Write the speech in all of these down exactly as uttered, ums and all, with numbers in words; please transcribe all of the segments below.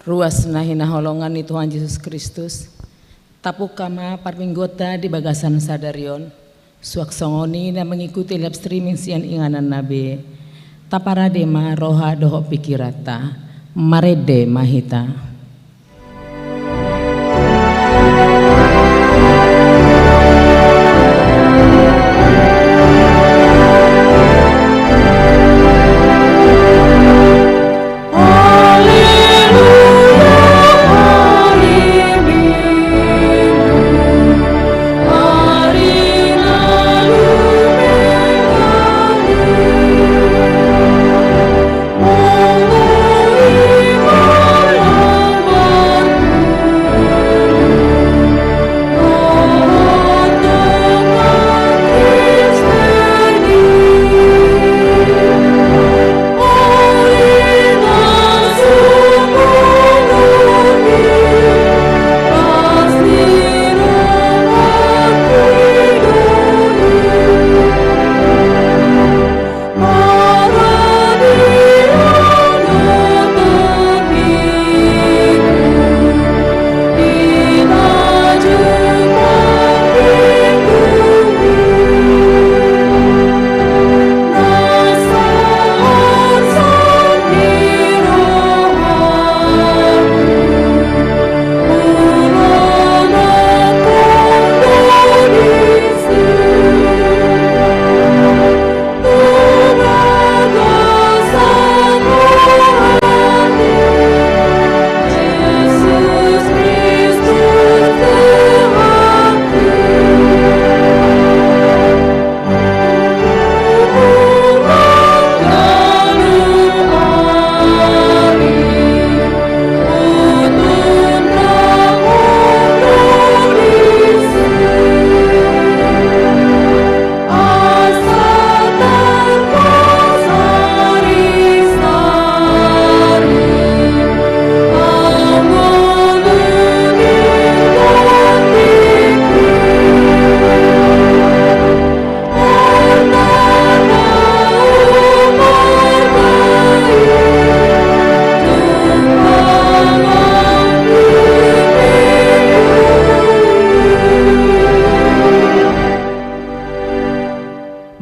Ruas na hinaholongan ni Tuhan Jesus Kristus, tapungka ma parmingguonta di bagasan sadari on, suang songon i na mangikuti live streaming sian ingananna be. Taparade ma roha dohot pingkiranta, marende ma hita.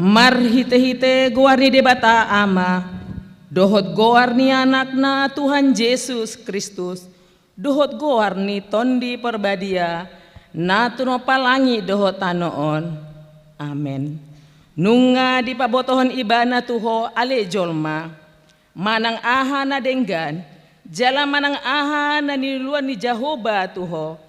Marhitehite goar ni Debata Ama, dohot goar ni Anakna Tuhan Jesus Kristus, dohot goar ni Tondi Parbadia, na tumompa langit dohot tano on. Amen. Nunga dipabotohon Ibana tu ho ale jolma, manang aha na denggan, jala manang aha na niluluan ni Jahowa tu ho,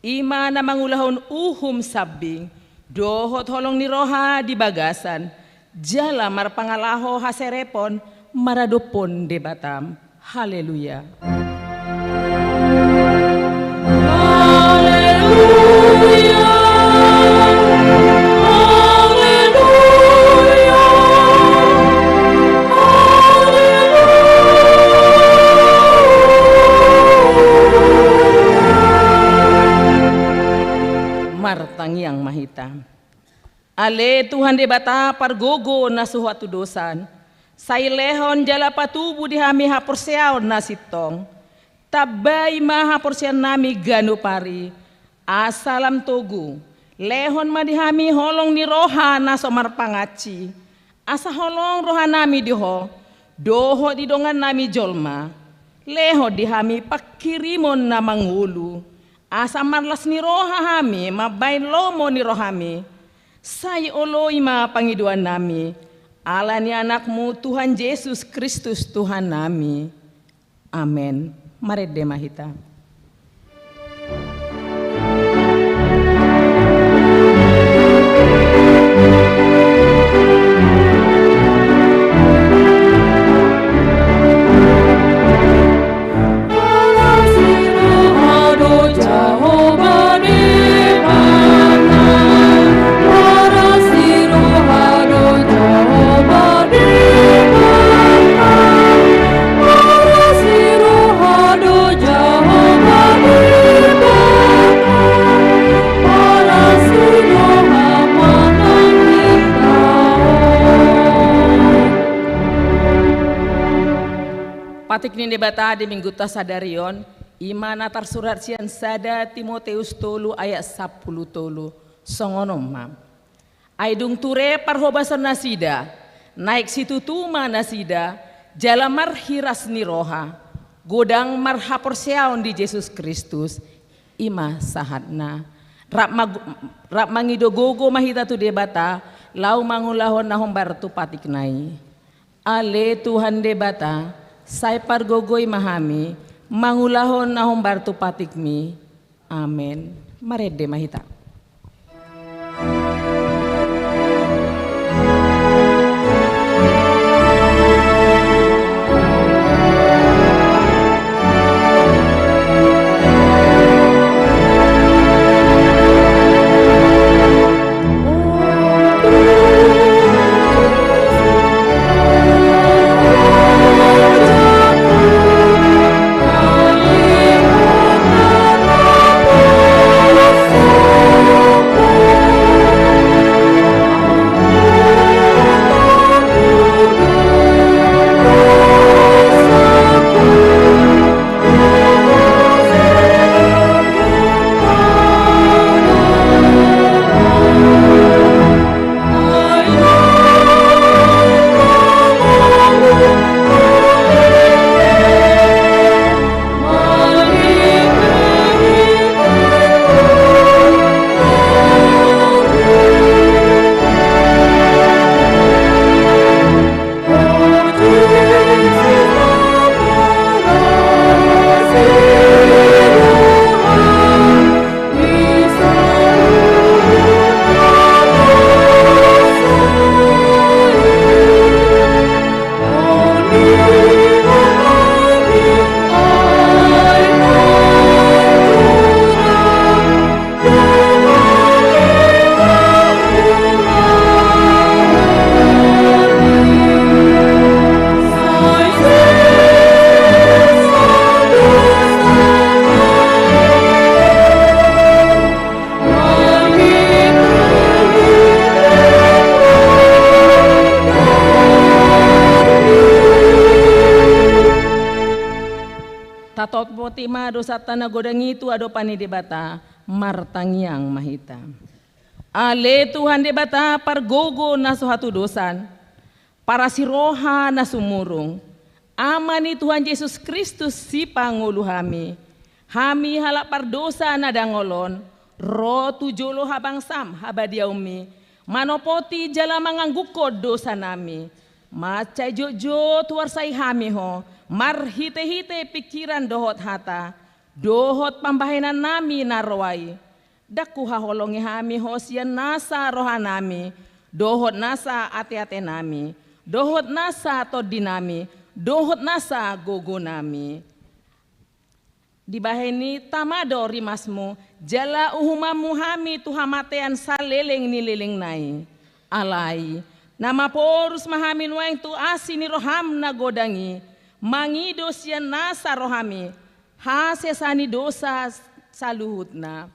i ma na mangulahon uhum sambing, dohot holong ni roha di bagasan, jala marpangalaho haserepon maradophon Debatam. Haleluya. Haleluya. Haleluya. Haleluya. Martangiang ma hita. Ale Tuhan Debata pargogo na so hatudosan, sai lehon jala patubu di hami haporseaon na sintong. Tambai ma haporseaonnami ganup ari, asa lam togu. Lehon ma di hami holong ni roha na so marpangansi, asa holong rohanami di ho, dohot di dongannami jolma. Lehon di hami pangkirimon na mangolu, asa marlas ni roha hami mambahen lomo ni rohami. Sai oloi ma pangidoannami, ala ni Anakmu Tuhan Jesus Kristus Tuhannami. Amen. Marende ma hita. Patik ni Debata di Minggunta sadari on, I ma na tarsurat sian sada Timoteus tolu ayat sampulu tolu, songon on ma. Ai dung ture parhobason nasida, naeng situtu ma nasida, jala marhiras ni roha, godang marhaporseaon di Jesus Kristus, i ma sahatna. Rap mag-, rap mangido gogo ma hita tu Debata, laho mangulahon na hombar tu patikna i. Ale Tuhan Debata, sai pargogoi ma hami, mangulahon na hombar tu patikmi. Amen. Marende ma hita. Tatopoti ma dosanta na godang i tu adopan ni Debata, martangiang ma hita. Ale Tuhan Debata, pargogo na so hatudosan, parasiroha na sumurung, Ama ni Tuhan Jesus Kristus, Sipangolu hami, hami halak pardosa na dangol on, ro tu jolo habangsam habadiaonmi, manopoti jala manganggungkon dosanami, mansai jotjot huarsai hami Ho, marhitehite pingkiran dohot hata, dohot pambahenannami na roa i. Ndang huhaholongi hami Ho sian nasa rohanami, dohot nasa ateatenami, dohot nasa tondinami, dohot nasa gogonami. Dibahen i tama do rimasmu, jala uhumanmu hami tu hamatean saleleng ni lelengna i. Alai, na maporus ma hami nuaeng tu asi ni roham na godang i, mangido sian nasa rohami, hasesaan ni dosa saluhutna.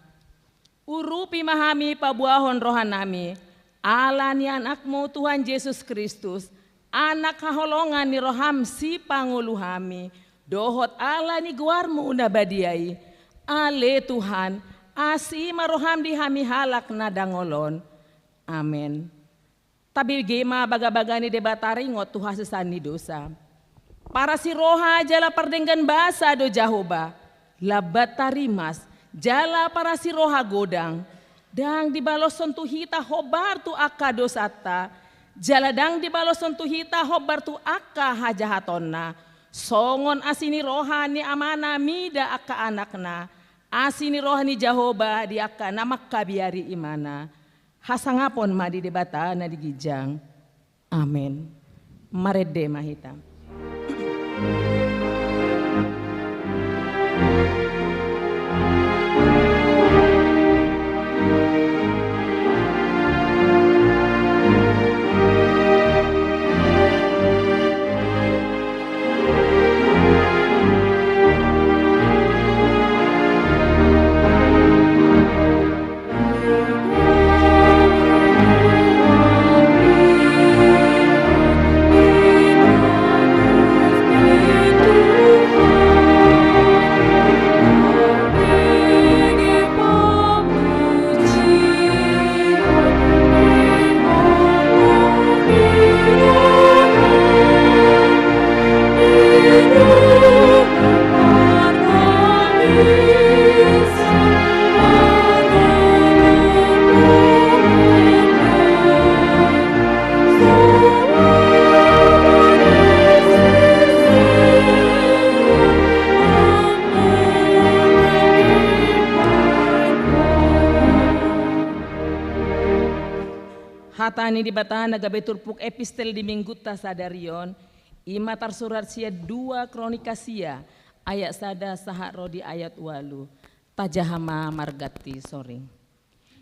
Urupi ma hami paboahon rohanami, ala ni Anakmu Tuhan Jesus Kristus, Anak haholongan ni roham, Sipangolu hami, dohot ala ni goarmu na badia i. Ale Tuhan, asi ma roham di hami halak na dangol on. Amen. Tabege ma bagabaga ni Debata ringot tu hasesaan ni dosa. Parasiroha jala pardenggan basa do Jahowa, Lambanta rimas, jala parasiroha godang. Ndang dibaloshon tu hita hombar tu angka dosanta, jala ndang dibaloshon tu hita hombar tu angka hajahatonna. Songon asi ni roha ni amana mida angka anakna, asi ni roha ni Jahowa di angka na mangkabiari imana. Hasangapon ma di Debata na di ginjang. Amen. Marende ma hita. Hata ni Debata na gabe turpuk epistel di minggunta sadari on, i ma tarsurat sian dua Kronika sia, ayat sada sahat ro di ayat ualu. Tajaha ma marganti soring.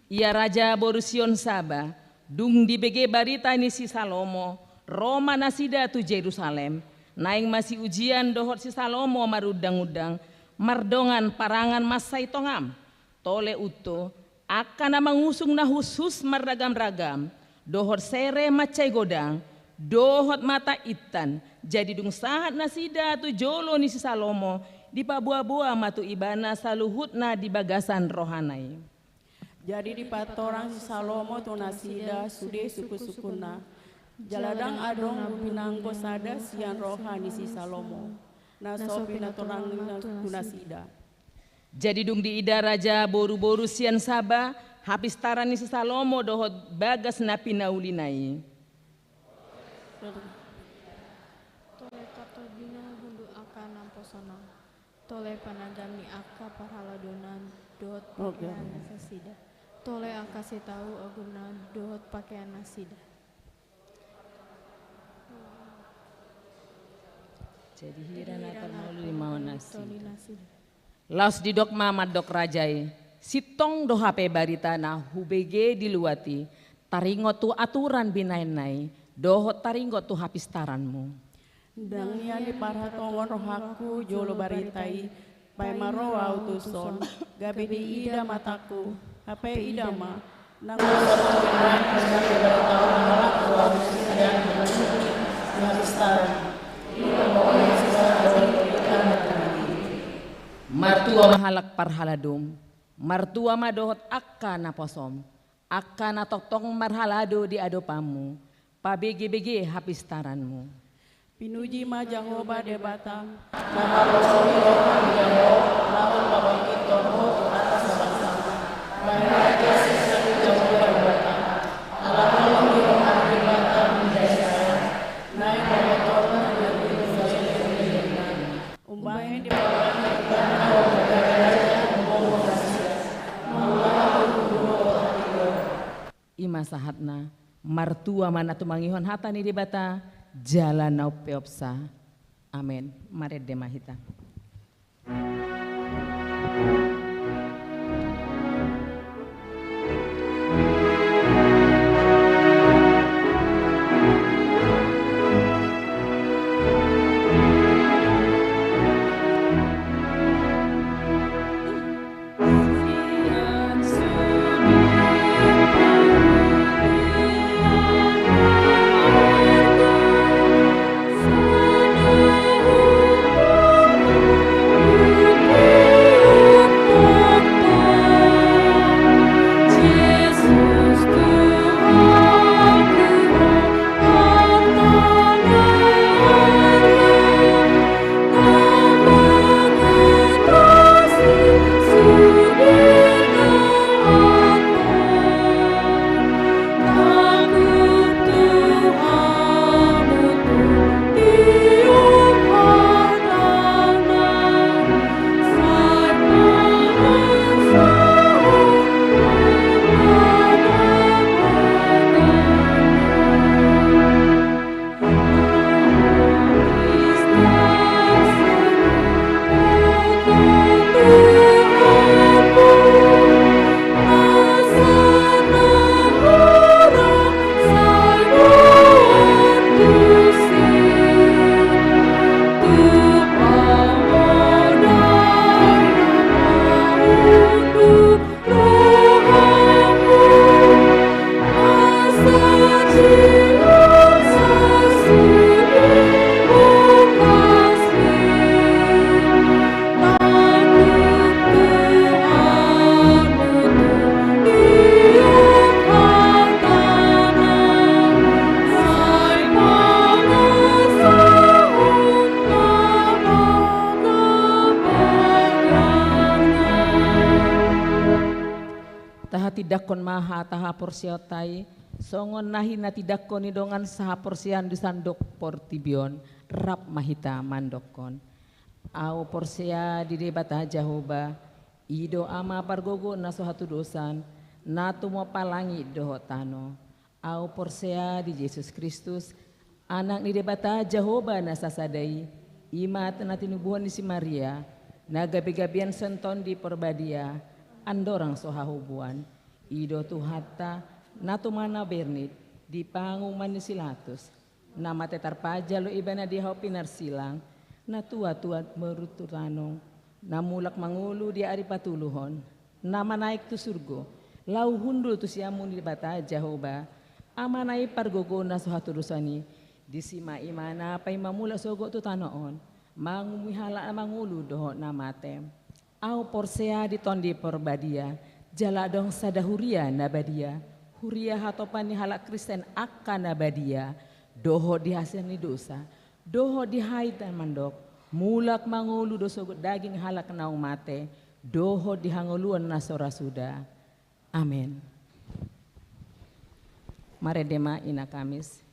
Ia raja boru Sion Saba, dung dibege barita ni si Salomo, ro ma nasida tu Jerusalem, naeng masiujian dohot si Salomo marundang-undang, mardongan parangan mansai tongan. Tole unto, angka na mangusung na hushus marragam-ragam, dohot sere mansai godang, dohot mata intan, jadi dung sahat nasida tu jolo ni si Salomo, dipaboa-boa ma tu ibana saluhutna di bagasan rohana i. Jadi dipatorang si Salomo tu nasida sude sungkun-sungkunna. Jala ndang adong ubi nanggo sada sian roha ni si Salomo, na so pinatorangna tu nasida. Jadi dung diida raja boru-boru sian Saba, hapistaran ni si Salomo dohot bagas na pinaulina i. Tole tartobina hundul angka naposona. Tole panagam ni angka parhaladona dohot pakean nasida. Tole angka sitau ogurna dohot pakean nasida. Jadi hira na tarmolu di maon nasida. Laos didok ma mandok raja i, sintong do hape barita na hubege di luat i, taringot tu aturan binahenna i, dohot taringot tu hapistaranmu. Ndang nian diparhatongon rohangku jolo barita i, paima ro ahu tuson, gabe diida matangku, hape ida ma, nang Martua ma halak parhaladom, martua ma dohot angka naposom, angka na tongtong marhalado di adopanmu, pabege-bege hapistaranmu. Pinuji ma Jahowa Debata, na mangoloi roha ni Jahowa, laho pabangkithon ho tu atas bangsa. Bahen raja sesa tu Jahowa Debata, ala holong ni roha ni Debata di Israel, naeng mangoloi roha ni Debata. Umbahen di Ima sahatna, martua ma na tumangihon hata ni Debata, jala na umpeopsa. Amen. Marende ma hita. Tahatindangkon ma hata haporseaonta i, songon na hinatindangkon ni dongan sahaporseaon di sandok portibi on, rap ma hita mandokkon. Ahu porsea di Debata Jahowa, i do Ama pargogo na so hatudosan, na tumompa langit dohot tano. Ahu porsea di Jesus Kristus, Anak ni Debata Jahowa na sasada i, i ma na tinubuhon ni si Maria, na gabe-gabean sian Tondi Porbadia, andorang so hahubuan. I do Tuhanta, na tumana bernit, di panguhuman ni si Latus, na mate tarpajal do ibana di hau pinarsilang, na tua-tua marungu tu tano, na mulak mangolu di ari patoluhon, na manaek tu surgo, laho hundul tu siamun ni Debata Jahowa, Amana i pargogo na so hatodosan i, disi ma ibana paima mulak sogot tu tano on, mangumui halak na mangolu dohot na mate. Ahu porsea di Tondi Porbadia, jala adong sada huria na badia, huria hatopan ni halak Kristen angka na badia, dohot di hasesaan ni dosa, dohot di hata na mandok, mulak mangolu do sogot daging halak naung mate, dohot di hangoluan na so ra suda. Amen. Marende ma, Ina Kamis.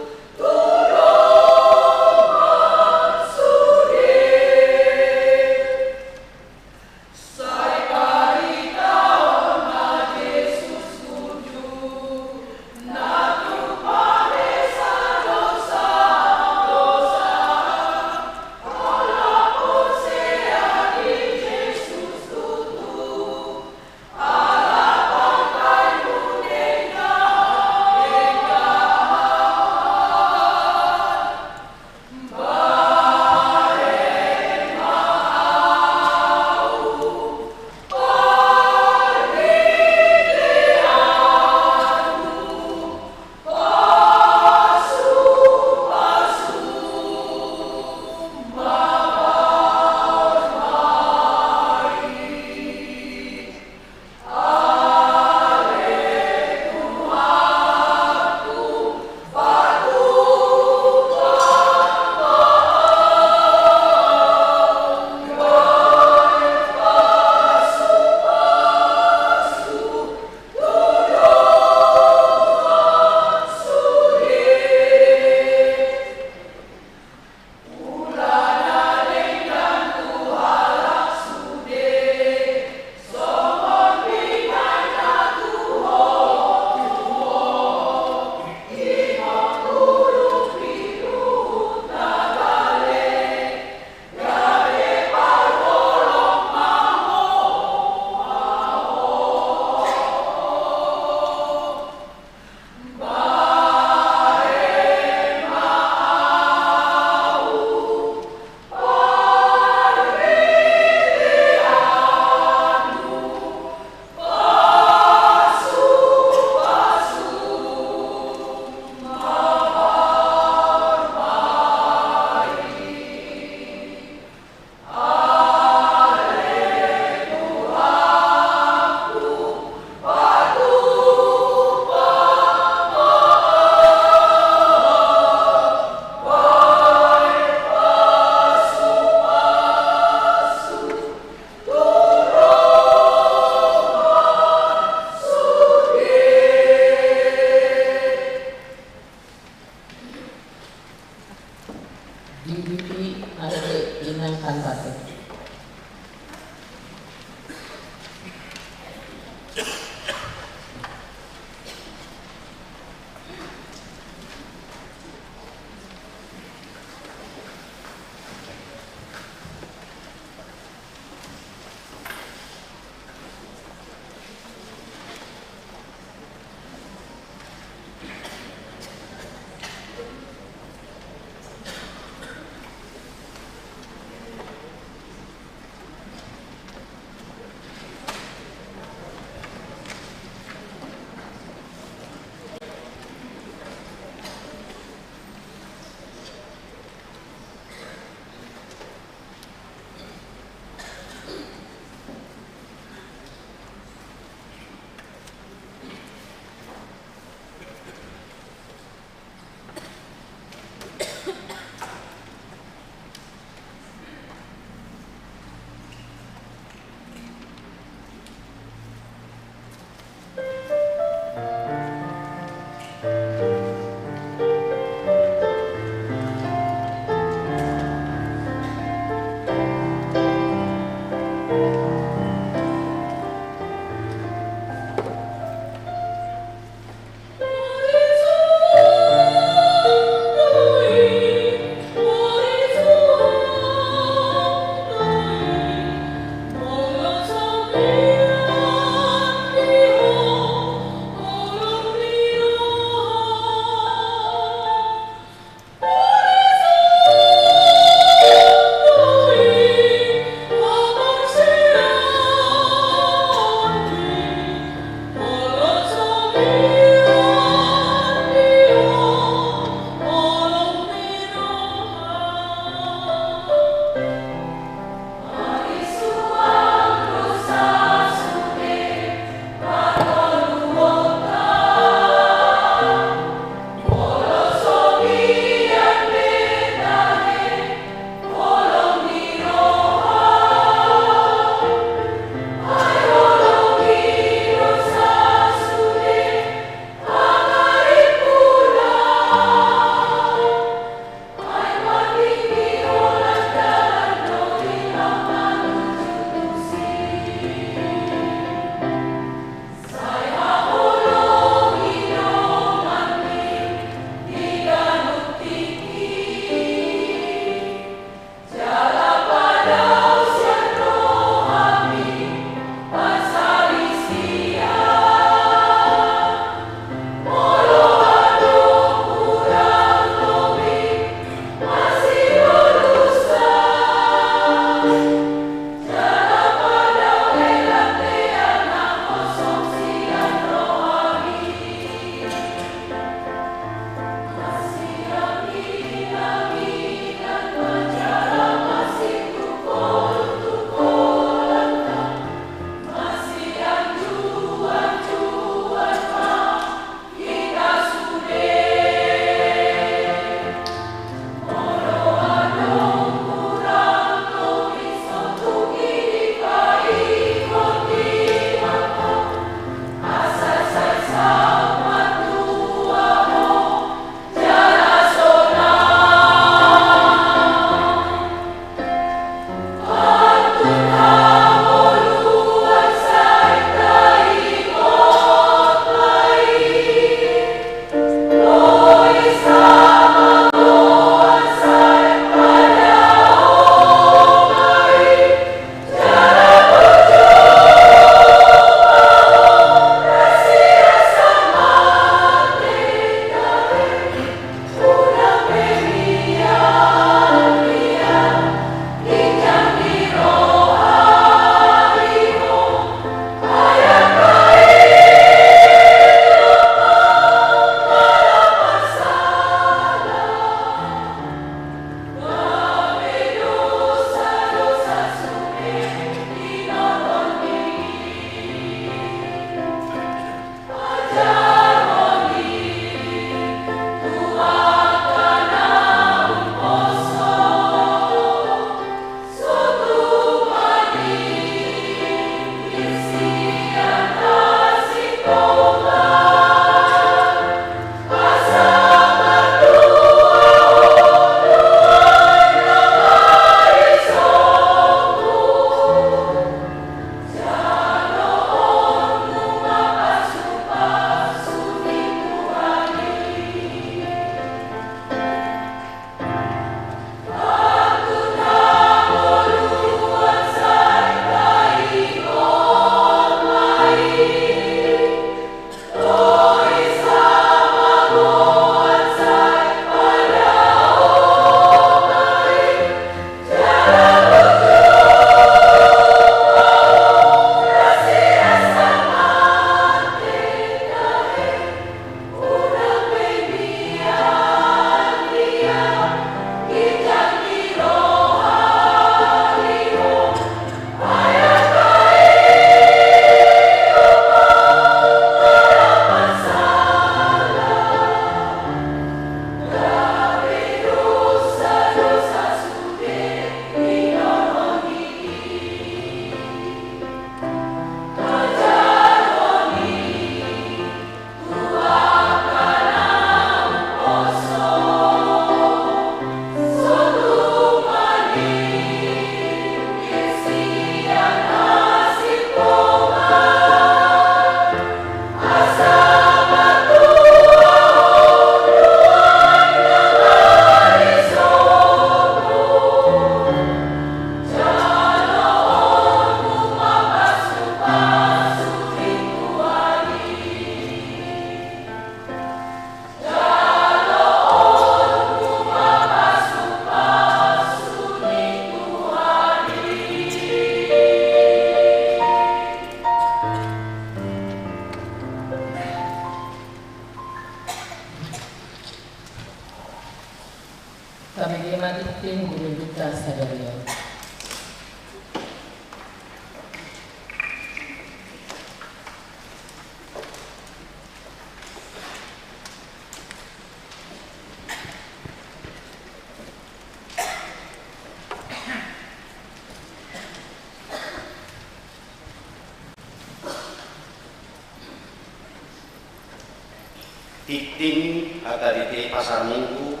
Dikting H K B P Pasar Minggu,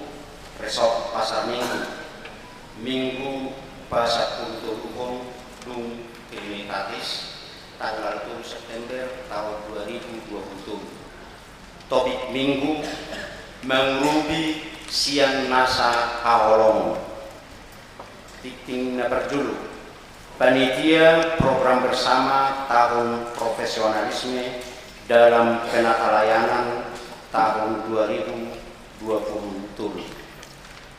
Resort Pasar Minggu, Minggu pasampulu toluhon dung Trinitatis, tanggal tolu September taon dua ribu dua puluh tolu. Topik Minggu: Mangurupi sian nasa haholongon. Dikting na parjolo: Panitia Program Bersama Tahun Profesionalisme dalam Penatalayanan tahun dua ribu dua puluh tolu.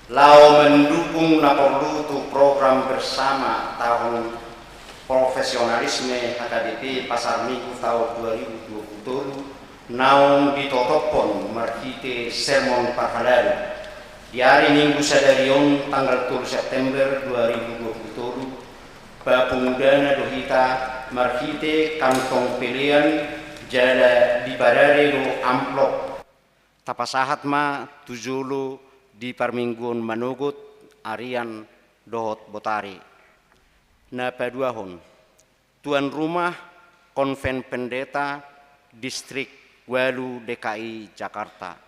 Laho mandukung na porlu tu program bersama tahun profesionalisme H K B P Pasar Minggu taon dua ribu dua puluh tolu, naung ditotophon marhite sermon parhalado di ari Minggu sadari on, tanggal tolu September dua ribu dua puluh tolu, papungudana do hita marhite kantong pelean jala diparade do amplop. Tapasahat ma tu jolo di parmingguon manogot, arian dohot botari. Na paduahon: Tuan rumah Konven Pendeta Distrik ualu D K I Jakarta.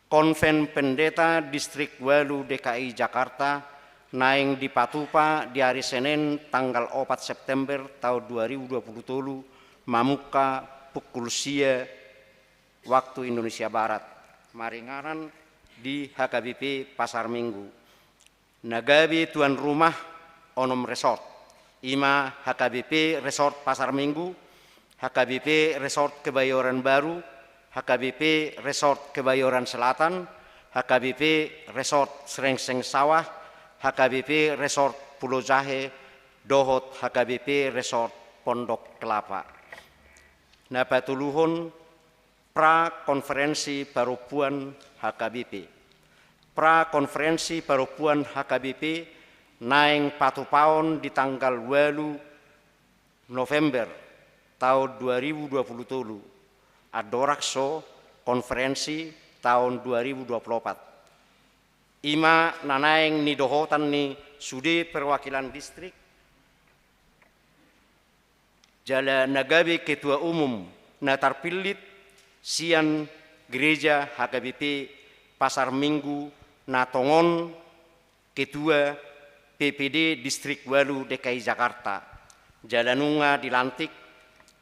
Konven Pendeta Distrik ualu D K I Jakarta naeng dipatupa di ari Senen tanggal opat September taon dua ribu dua puluh tolu, mamungka pukul sia waktu Indonesia Barat, maringanan di H K B P Pasar Minggu. Na gabe tuan rumah onom resort, i ma H K B P Resort Pasar Minggu, H K B P Resort Kebayoran Baru, H K B P Resort Kebayoran Selatan, H K B P Resort Srengseng Sawah, H K B P Resort Pulo Jahe, dohot H K B P Resort Pondok Kelapa. Na patoluhon: Pra Konferensi Parompuan H K B P. Pra Konferensi Parompuan H K B P naeng patupaon di tanggal ualu November taon dua ribu dua puluh tolu, andorang so konferensi taon dua ribu dua puluh opat. I ma na naeng nidohotan ni sude perwakilan distrik jala na gabe ketua umum na tarpillit sian Gereja H K B P Pasar Minggu, na tongon ketua P P D Distrik ualu D K I Jakarta, jala nunga dilantik,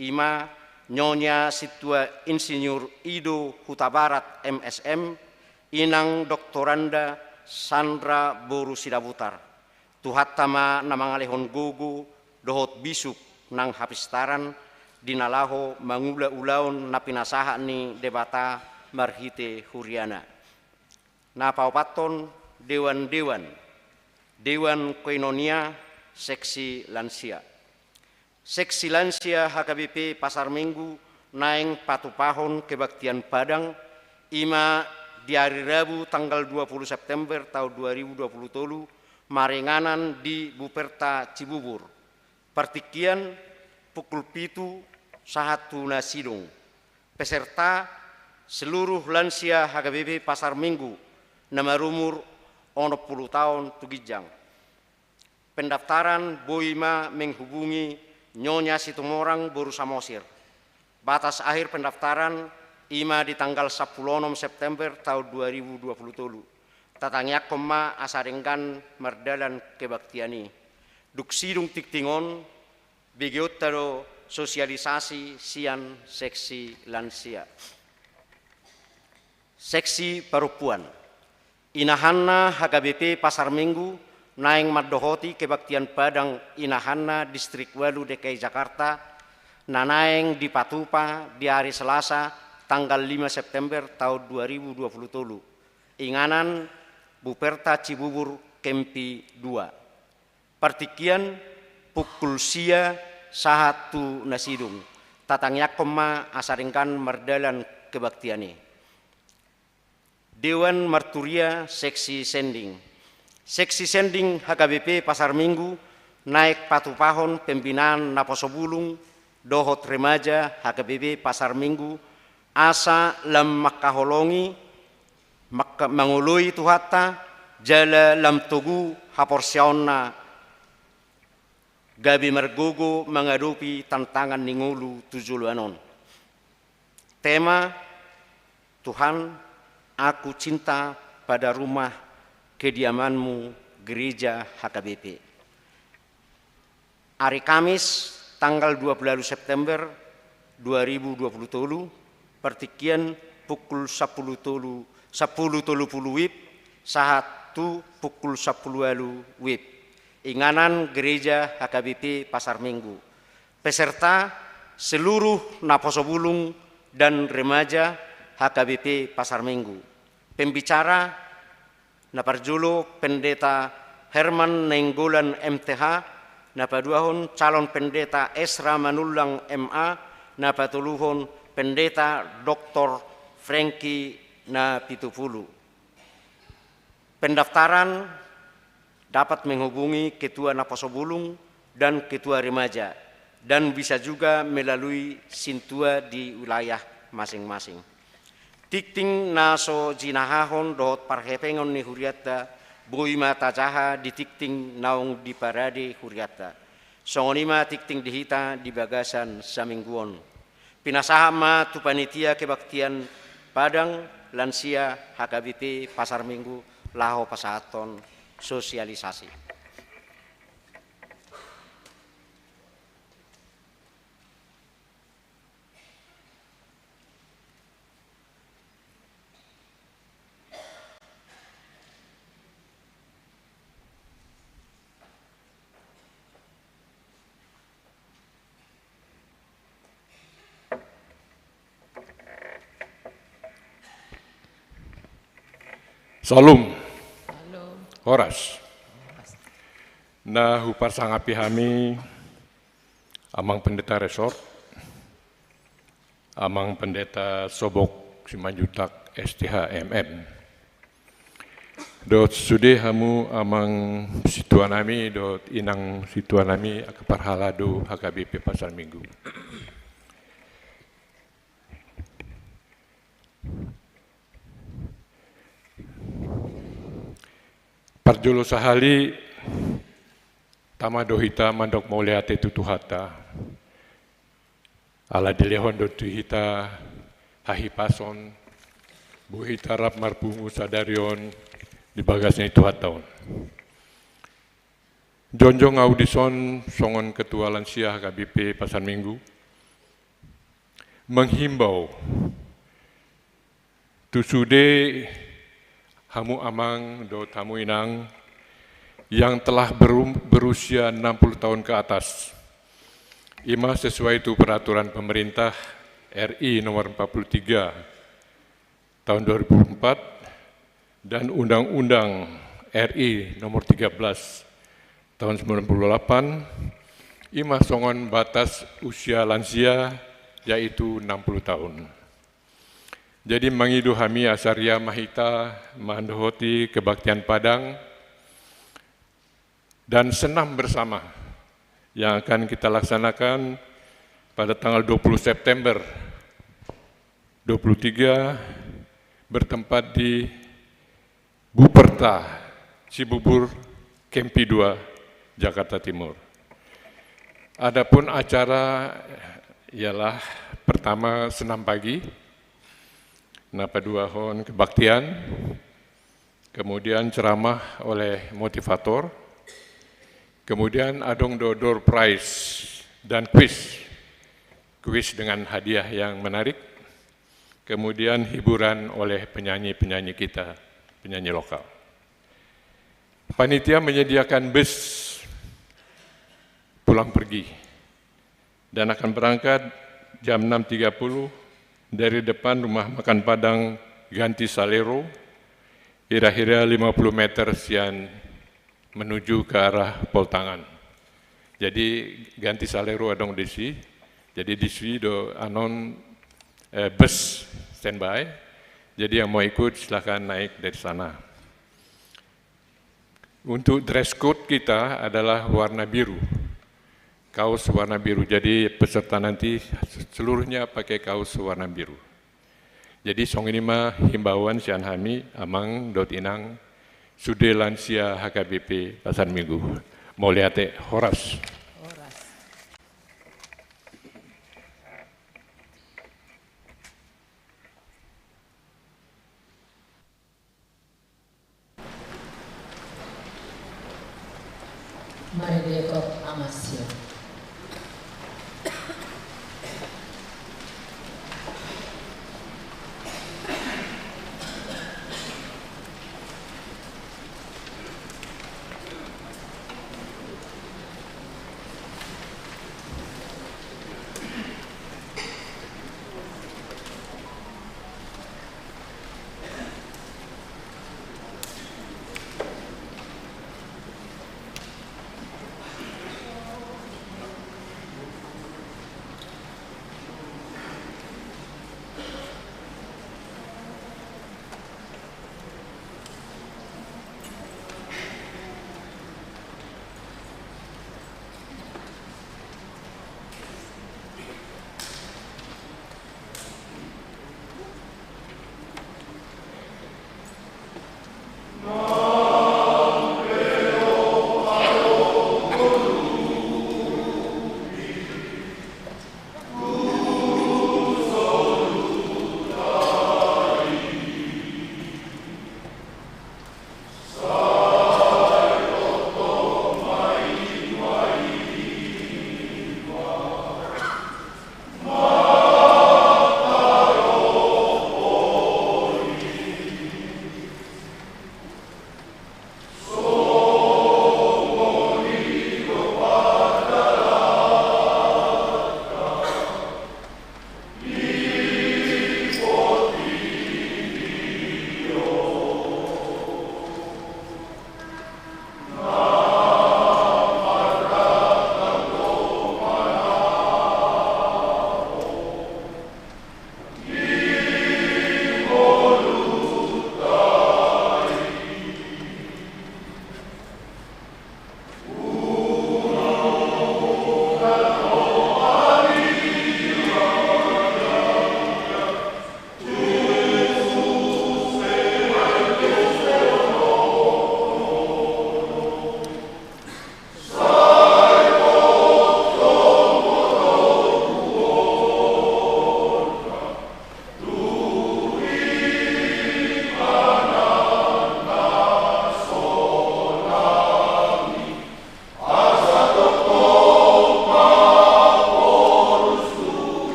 i ma Nyonya Sintua Insinyur Ido Hutabarat, M S M, Inang Doktoranda Sandra boru Sidabutar. Tuhanta ma na mangalehon gogo dohot bisuk nang hapistaran di na laho mangula ulaon na pinasahat ni Debata marhite huriana. Na paopathon: dewan-dewan, dewan koinonia, seksi lansia. Seksi lansia H K B P Pasar Minggu naeng patupahon kebaktian Padang, i ma di ari Rabu tanggal dua puluh September taon dua ribu dua puluh tolu, maringanan di Buperta Cibubur. Partingkian pukul pitu sahat tu na sidung. Peserta: seluruh lansia H K B P Pasar Minggu na marumur onom pulu taon tu ginjang. Pendaftaran boi ma menghubungi Nyonya Situmorang boru Samosir. Batas akhir pendaftaran i ma di tanggal sampulu onom September taon dua ribu dua puluh tolu. Tatangiangkon ma asa denggan mardalan kebaktian i. Dung sidung tingting on, begeonta do sosialisasi sian seksi lansia. Seksi parompuan. Inahanna H K B P Pasar Minggu naeng mandohoti kebaktian Padang inahanna Distrik ualu D K I Jakarta, na naeng dipatupa di ari Selasa tanggal lima September taon dua ribu dua puluh tolu. Inganan Buperta Cibubur Kempi dua. Partingkian pukul sia sahat tu na sidung. Tatangiangkon ma asa denggan mardalan kebaktian i. Dewan Marturia Seksi Sending. Seksi Sending H K B P Pasar Minggu naeng patupahon pembinaan naposo bulung dohot remaja H K B P Pasar Minggu, asa lam mangkaholongi, mangka-, mangoloi Tuhanta, jala lam togu haporseaonna, gabe margogo mangadopi tantangan ni ngolu tu joloan on. Tema: Tuhan, aku cinta pada rumah kediamanmu, Gereja H K B P. Ari Kamis, tanggal dua puluh walu September dua ribu dua puluh tolu, partingkian pukul sampulu tolu, sampulu tolu pulu WIB, sahat tu pukul sampulu walu WIB. Inganan Gereja H K B P Pasar Minggu. Peserta seluruh naposo bulung dan remaja H K B P Pasar Minggu. Pembicara, na parjolo Pendeta Herman Nainggolan M T H, na paduahon calon Pendeta Esra Manullang M A, na patoluhon Pendeta Doktor Franky Napitupulu. Pendaftaran dapat menghubungi ketua naposo bulung dan ketua remaja, dan bisa juga melalui sintua di wilayah masing-masing. Tingting na so jinahahon dohot parhepengon ni hurianta boi ma tajaha di tingting naung diparade hurianta. Songon i ma tingting di hita di bagasan saminggu on. Pinasahat ma tu panitia kebaktian Padang Lansia H K B P Pasar Minggu laho pasahathon sosialisasi. Syalom. Syalom. Horas. Na huparsangapi hami Amang Pendeta Resort, Amang Pendeta Sobok Simanjuntak S T H M M. Dohot sude hamu amang sintua nami, dohot inang sintua nami, angka parhalado H K B P Pasar Minggu. Parjolo sahali, tama do hita mandok mauliate tu Tuhanta. Ala dilehon do tu hita hahipason, boi hita rap marpungu sadari on di bagas ni Tuhanta on. Jongjong ahu dison songon ketua lansia H K B P Pasar Minggu menghimbau tu sude hamu amang dohot hamu inang yang telah berum-, berusia enam puluh tahun ke atas. I ma sesuai tu peraturan pemerintah R I nomor empat puluh tiga tahun dua ribu empat dan Undang-Undang R I nomor tiga belas tahun sembilan puluh delapan, i ma songon batas usia lansia, yaitu enam puluh tahun. Jadi mangido hami asa ria ma hita mandohoti kebaktian Padang, dan senam bersama yang akan kita laksanakan pada tanggal dua puluh September dua puluh tiga, bertempat di Buperta Cibubur, Kempi dua, Jakarta Timur. Adapun acara ialah pertama senam pagi, na paduahon kebaktian, kemudian ceramah oleh motivator, kemudian adong do door prize dan kuis, kuis dengan hadiah yang menarik, kemudian hiburan oleh penyanyi-penyanyi kita, penyanyi lokal. Panitia menyediakan bus pulang pergi dan akan berangkat jam enam tiga puluh dari depan Rumah Makan Padang Ganti Salero, kira-kira lima puluh meter sian menuju ke arah Poltangan. Jadi Ganti Salero adong disi. Jadi disi do anon, eh, bus standby. Jadi yang mau ikut silakan naik dari sana. Untuk dress code kita adalah warna biru. Kaos warna biru. Jadi peserta nanti seluruhnya pakai kaos warna biru. Jadi songon i ma himbauan sian hami, amang dohot inang, sude lansia H K B P Pasar Minggu. Mauliate, horas. Horas. Amansia.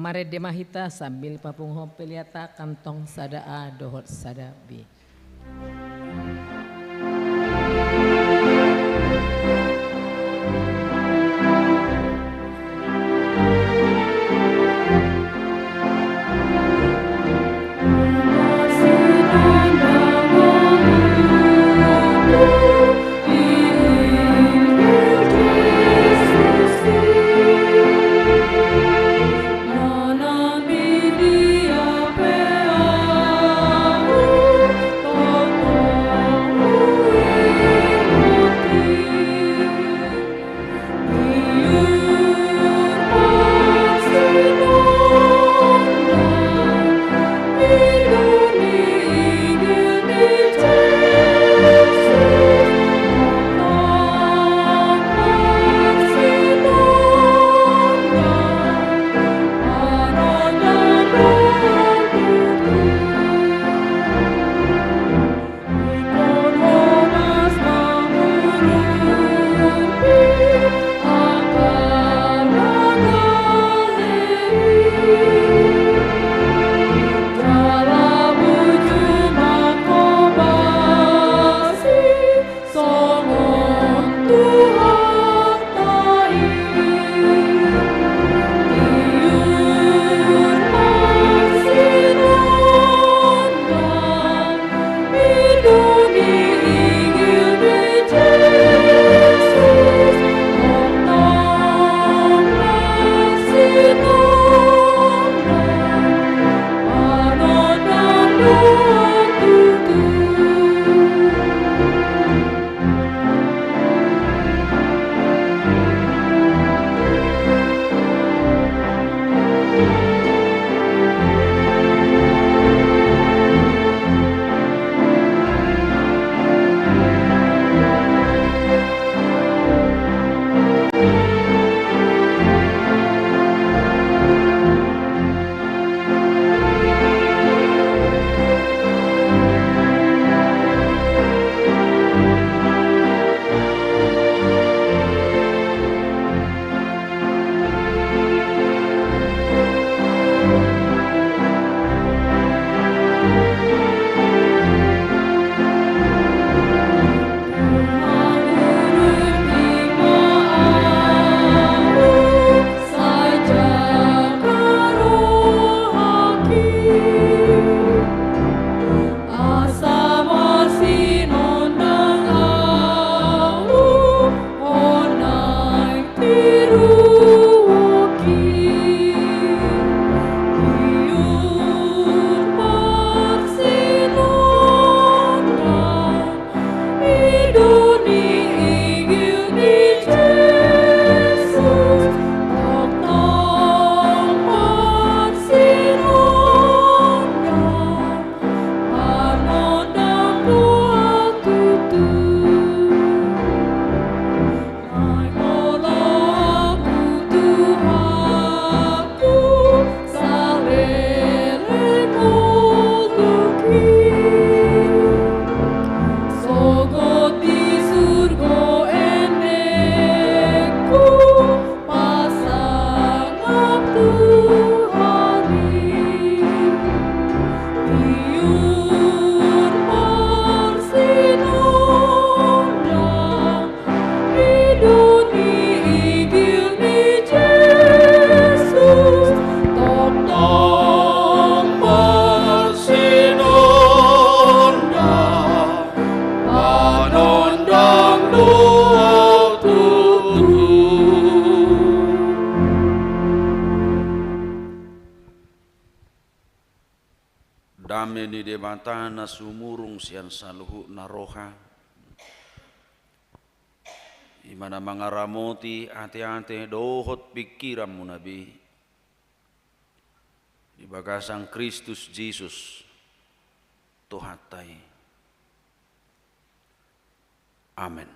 Marende ma hita sambil papunguhon pelean ta, kantong sada A dohot sada B. Dame ni Debata na sumurung sian saluhutna roha, i ma na mangaramoti ateate dohot pingkiranmuna be, di bagasan Kristus Jesus Tuhanta i. Amen.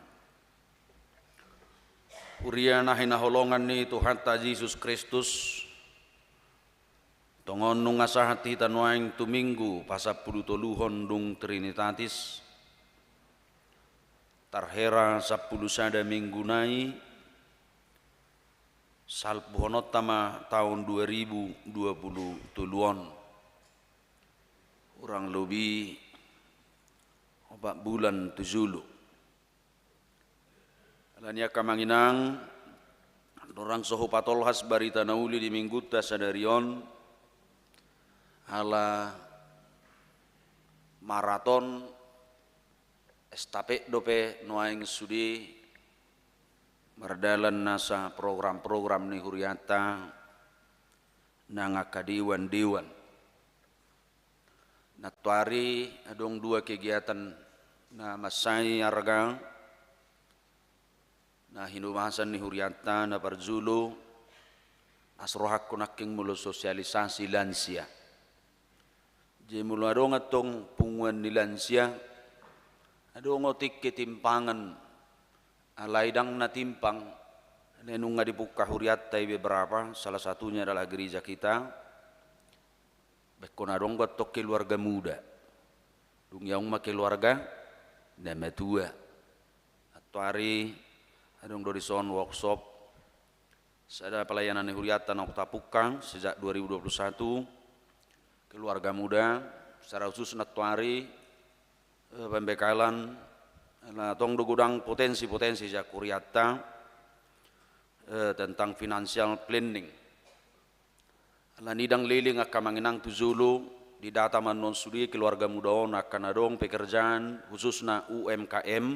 Huria na hinaholongan ni Tuhanta Jesus Kristus, tongon nunga sahat hita nuaeng tu Minggu pasampulu toluhon dung Trinitatis, tarhera sampulu sada Minggu nai, salpuhononta ma taon dua ribu dua pulu tolu on. Hurang lobi opat bulan tu jolo. Alani i angka amang inang, ndang so hupatolhas barita na uli di Minggunta sadari on, ala maraton estafet dope nuaeng sude mardalan nasa program-program ni hurianta nang angka dewan-dewan. Nantoari adong dua kegiatan na mansai arga na hinubasan ni hurianta. Na parjolo, asa rohangku nangkin molo sosialisasi lansia. Jadi molo adong antong punguan ni lansia, adong otik ketimpangan, alai ndang na timpang, alai nunga dipungka hurianta i beberapa, salah satunya adalah gereja kita. Baen hon adong do antong keluarga muda. Dung i adong ma keluarga na matua. Nantoari adong do dison workshop. Sada pelayanan ni hurianta na tapungka sejak dua ribu dua puluh satu, keluarga muda, secara khusus nantoari, eh, pembekalan, ala adong do godang potensi-potensi sian hurianta, eh, tentang financial planning. Alani i ndang leleng angka amang inang tu jolo, didata ma annon sude keluarga muda on angka na adong pekerjaan, khususna U M K M,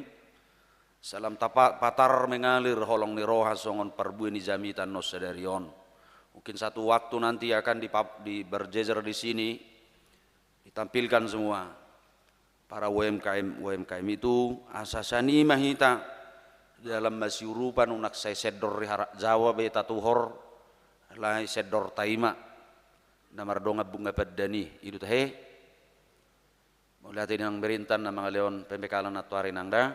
salam tapa-, patar mengalir holong ni roha songon parbue ni jamita annon sadari on. Mungkin satu waktu nanti akan dipa-, di berjejer di sini, di tampilkan semua para U M K M, U M K M itu, asa sani ma hita dalam masiurupan, unang sai sendor di harat Jawa be tatuhor, alai sendorta i ma na mardongan bunga pandan i, i do tahe. Mauliate di nang Berintan na mangalehon pembekalan antuari nang da.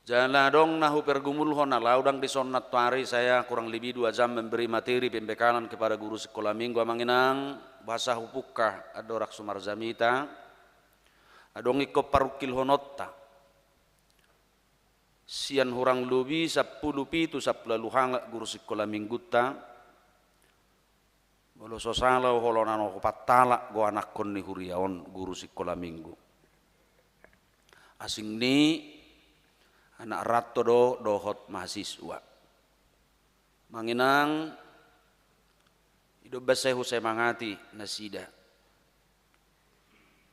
Jala adong na hupergumulhon, ala unang dison antuari, saya kurang lebih dua jam memberi materi pembekalan kepada guru sekolah minggu, amang inang, boasa hupungka andorang so marjamita. Adong ingkon parungkilhononta sian hurang lobi sampulu pitu, sampulu ualu halak guru sekolah minggunta. Molo so sala, olo na opat halak do anakhon ni huria on guru sikola minggu. Asing ni anak ranto do dohot mahasiswa. Amang inang, i do umbahen sai husemangati nasida.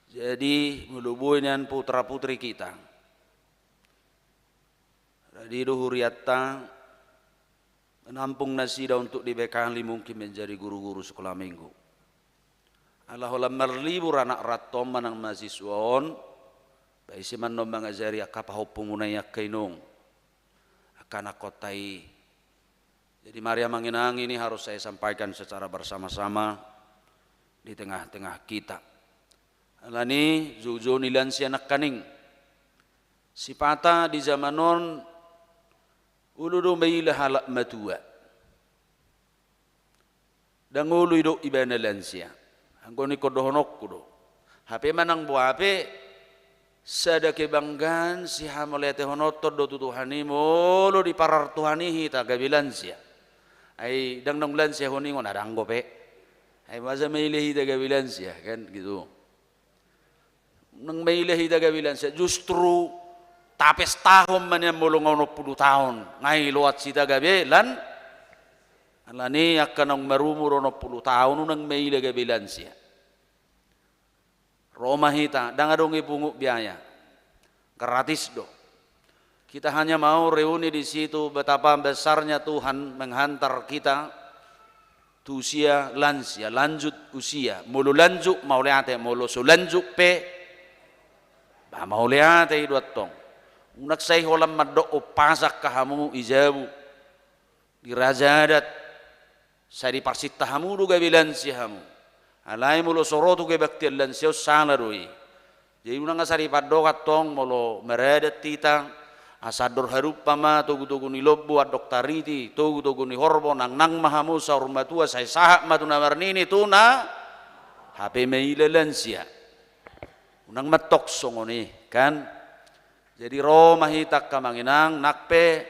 Jadi, molo boi nian putra putri kita, radi do hurianta menampung nasida untuk dibekali mungkin menjadi guru-guru sekolah minggu. Ala holan marlibur anak ranto manang mahasiswa on, paise ma annon mangajari angka pahompumuna i, angka inong, angka anakkonta i. Jadi mari amang inang, ini harus saya sampaikan secara bersama-sama di tengah-tengah kita. Alani i, joujou ni lansia nangkaning. Sipata di zaman on, olo do maila halak matua. Ndang olo didok ibana lansia. Anggo ningkon dohononku do, hape manang boha pe, sada kebanggaan sihamauliatehononton do tu Tuhan i molo diparar Tuhan i hita gabe lansia. Ai ndang naung lansia hami on, ndang dope. Ai masa maila hita gabe lansia, kan gitu. Unang maila hita gabe lansia, justru tapestahon ma nian molo nga onom pulu taon, nga i loas hita gabe lan-, alani i angka naung marumur onom pulu taon unang maila gabe lansia. Ro ma hita, ndang adong i pungut biaya. Gratis do. Kita hanya mau reuni di situ, betapa besarnya Tuhan menghantar kita tu usia lansia, lanjut usia. Molo lanjut, mauliate, molo so lanjut pe, ba mauliate i do antong. Unang sai holan mandok umpasa angka hamu di jabu, di raja adat, sai diparsinta hamu do gabe lansia hamu. Alai molo so ro tu kebaktian lansia on, sala do i. Jadi unang asa dipandok antong molo maradat hita, asa andor harumpa ma togu-togu ni lombu, andok tariti togu-togu ni horbo, nangnang ma hamu saur matua, sai sahat ma tu na marnini, tu na hape maila lansia. Unang ma antong songon i, kan? Jadi ro ma hita angka amang inang, nang pe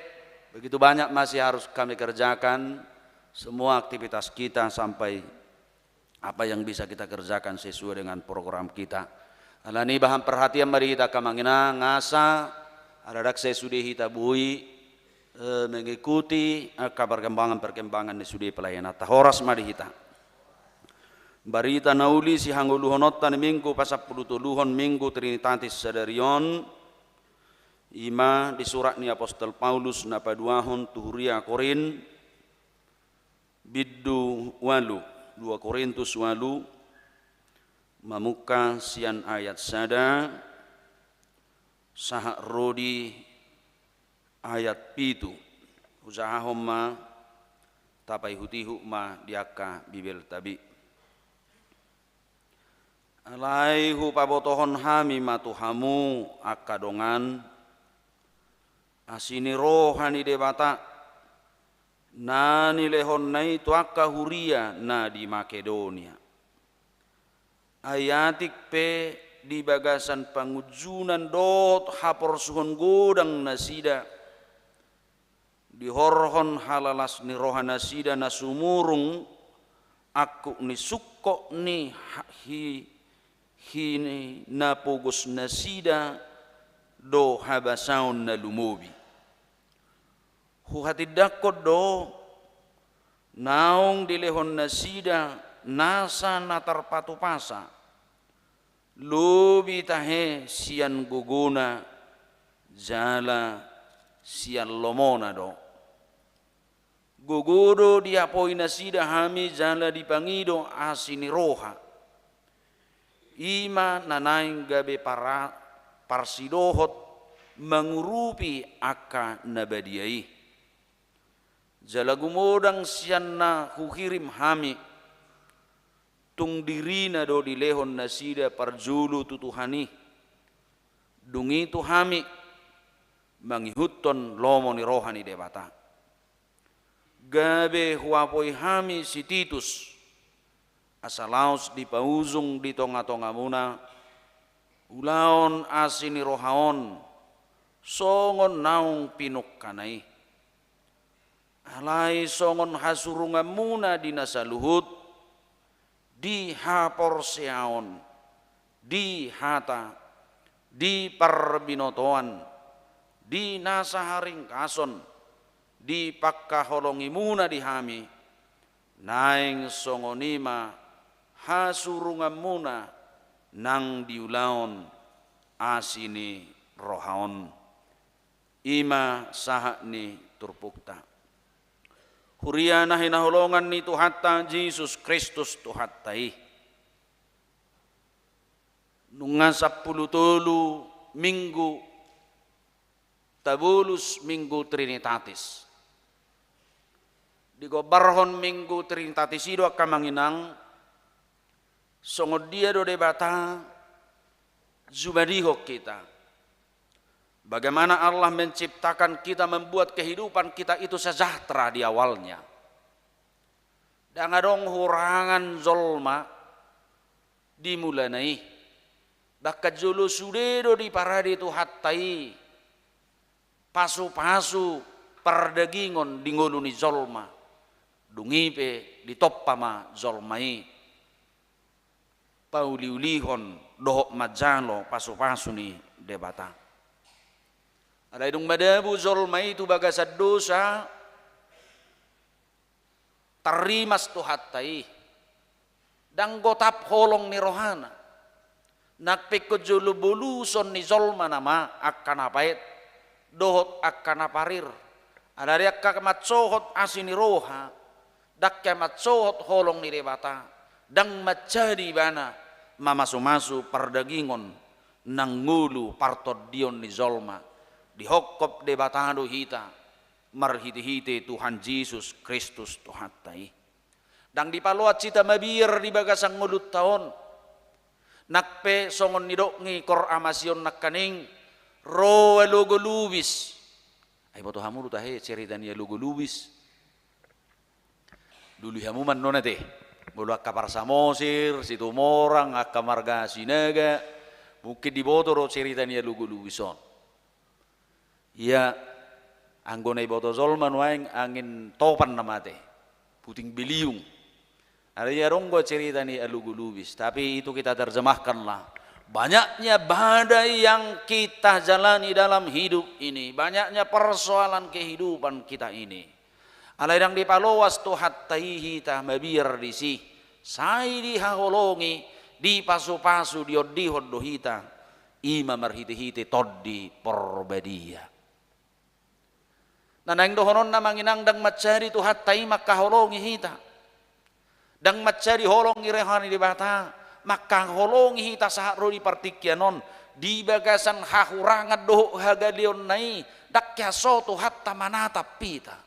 begitu banyak masih harus kami kerjakan, semua aktivitas kita sampai apa yang bisa kita kerjakan sesuai dengan program kita. Alani i, bahen perhatian ma di hita angka amang inang, asa ala ndang sai sude hita boi, eh, mengikuti angka perkembangan-perkembangan ni sude pelayananta. Horas ma di hita. Barita na uli sihangoluhononta ni Minggu pasampulutoluhon, Minggu Trinitatis sadari on, i ma di surat ni apostel Paulus na paduahon tu huria Korint, bindu ualu, dua Korintus ualu, mamungka sian ayat sada sahat ro di ayat pitu. Husahahon ma, tapaihut-ihut ma di angka Bibelta be. Alai hupabotohon hami ma tu hamu angka dongan, asi ni roha ni Debata na nilehonna i tu angka huria na di Makedonia. Ai atik pe di bagasan pangunjunan dohot haporsuhon godang nasida, dihorhon halalas ni roha nasida na sumurung angkup ni sungkot ni ha-, hi-, hinapogos nasida do habasaon na lumobi. Huhatindangkon do, naung dilehon nasida nasa na tarpatupasa, lobi tahe sian gogona jala sian lomona do. Gogo do diapoi nasida hami jala dipangido asi ni roha. I ma na naeng gabe para-, parsidohot mangurupi angka na badia i. Jala gumodang sian na huhirim hami, tung dirina do dilehon nasida parjolo tu Tuhan i. Dung i tu hami mangihuthon lomo ni roha ni Debata. Gabe huapoi hami si Titus, asa laos dipaujung di tongatongamuna ulaon asi ni roha on, songon naung pinungkana i. Alai songon hasurunganmuna di na saluhut, di haporseaon, di hata, di parbinotoan, di na saharingkason, di pangkaholongimuna di hami, naeng songon i ma hasurunganmuna nang di ulaon asi ni roha on. I ma sahat ni turpukta. Huria na hinaholongan ni Tuhanta Jesus Kristus Tuhanta i. Nunga sampulu tolu minggu tabolus Minggu Trinitatis. Digombarhon Minggu Trinitatis i do angka amang inang, songon dia do Debata jumadihon hita. Bagaimana Allah menciptakan kita, membuat kehidupan kita itu sejahtera di awalnya. Ndang adong hurangan jolma di mulana i. Bahkan jolo sude do diparade Tuhanta i pasupasu pardagingon di ngolu ni jolma. Dung i pe ditompa ma jolma i pauliulihon dohot manjalo pasupasu ni Debata. Alai dung madabu jolma i tu bagasan dosa, tarrimas Tuhanta i, ndang gotap holong ni rohana. Nang pe ingkon jolo boluson ni jolma nama angka na paet dohot angka na parir. Alai angka mansohot asi ni roha, ndang hea mansohot holong ni Debata, ndang manjadi ibana mamasumasu pardagingon nang ngolu partondion ni jolma. Dihophop Debata do hita marhitehite Tuhan Jesus Kristus Tuhanta i. Ndang dipaloas hita mabiar di bagasan ngolunta on. Nang pe songon nidok ni Koor Amasion nangkaning, ro alogo lubis. Ai boto hamu do tahe cerita ni alogo lubis? Lului hamu ma annon ate. Molo angka par Samosir, Situmorang, angka marga Sinaga, mungkin diboto do cerita ni alogo lubis on. Ia, anggo na diboto jolma nuaeng angin topan nama ate, puting beliung. Alai adong do cerita ni alogo lubis, tapi itu kita terjemahkanlah. Banyaknya badai yang kita jalani dalam hidup ini, banyaknya persoalan kehidupan kita ini. Alai ndang dipaloas Tuhanta i hita mabiar disi, sai dihaholongi, dipasupasu, diondihon do hita. I ma marhitehite Tondi Porbadia. Na naeng dohononna amang inang, ndang manjadi Tuhanta i mangkaholongi hita. Ndang manjadi holong ni roha ni Debata mangkaholongi hita sahat ro di partingkian on, di bagasan hahurangan dohot hagaleonna i, ndang hea so Tuhanta manatap hita.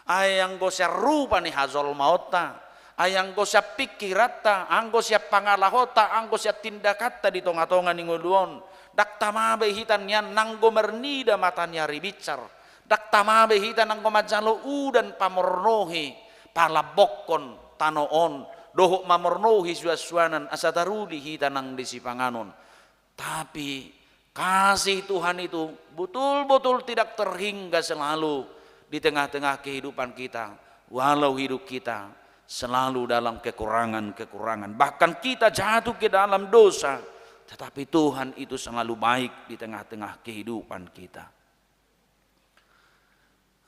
Ai anggo sian rupa ni hajolmaonta, ai anggo sian pingkiranta, anggo sian pangalahonta, anggo sian tindakanta di tongatonga ni ngolu on, ndang tama be hita nian nanggo marnida mata ni ari binsar, ndang tama be hita nanggo manjalo udan pamornohi palambokkon tano on, dohot mamornohi suansuanan asa taruli hita nang di sipanganon. Tapi kasih Tuhan itu betul-betul tidak terhingga selalu di tengah-tengah kehidupan kita, walau hidup kita selalu dalam kekurangan-kekurangan. Bahkan kita jatuh ke dalam dosa, tetapi Tuhan itu selalu baik di tengah-tengah kehidupan kita.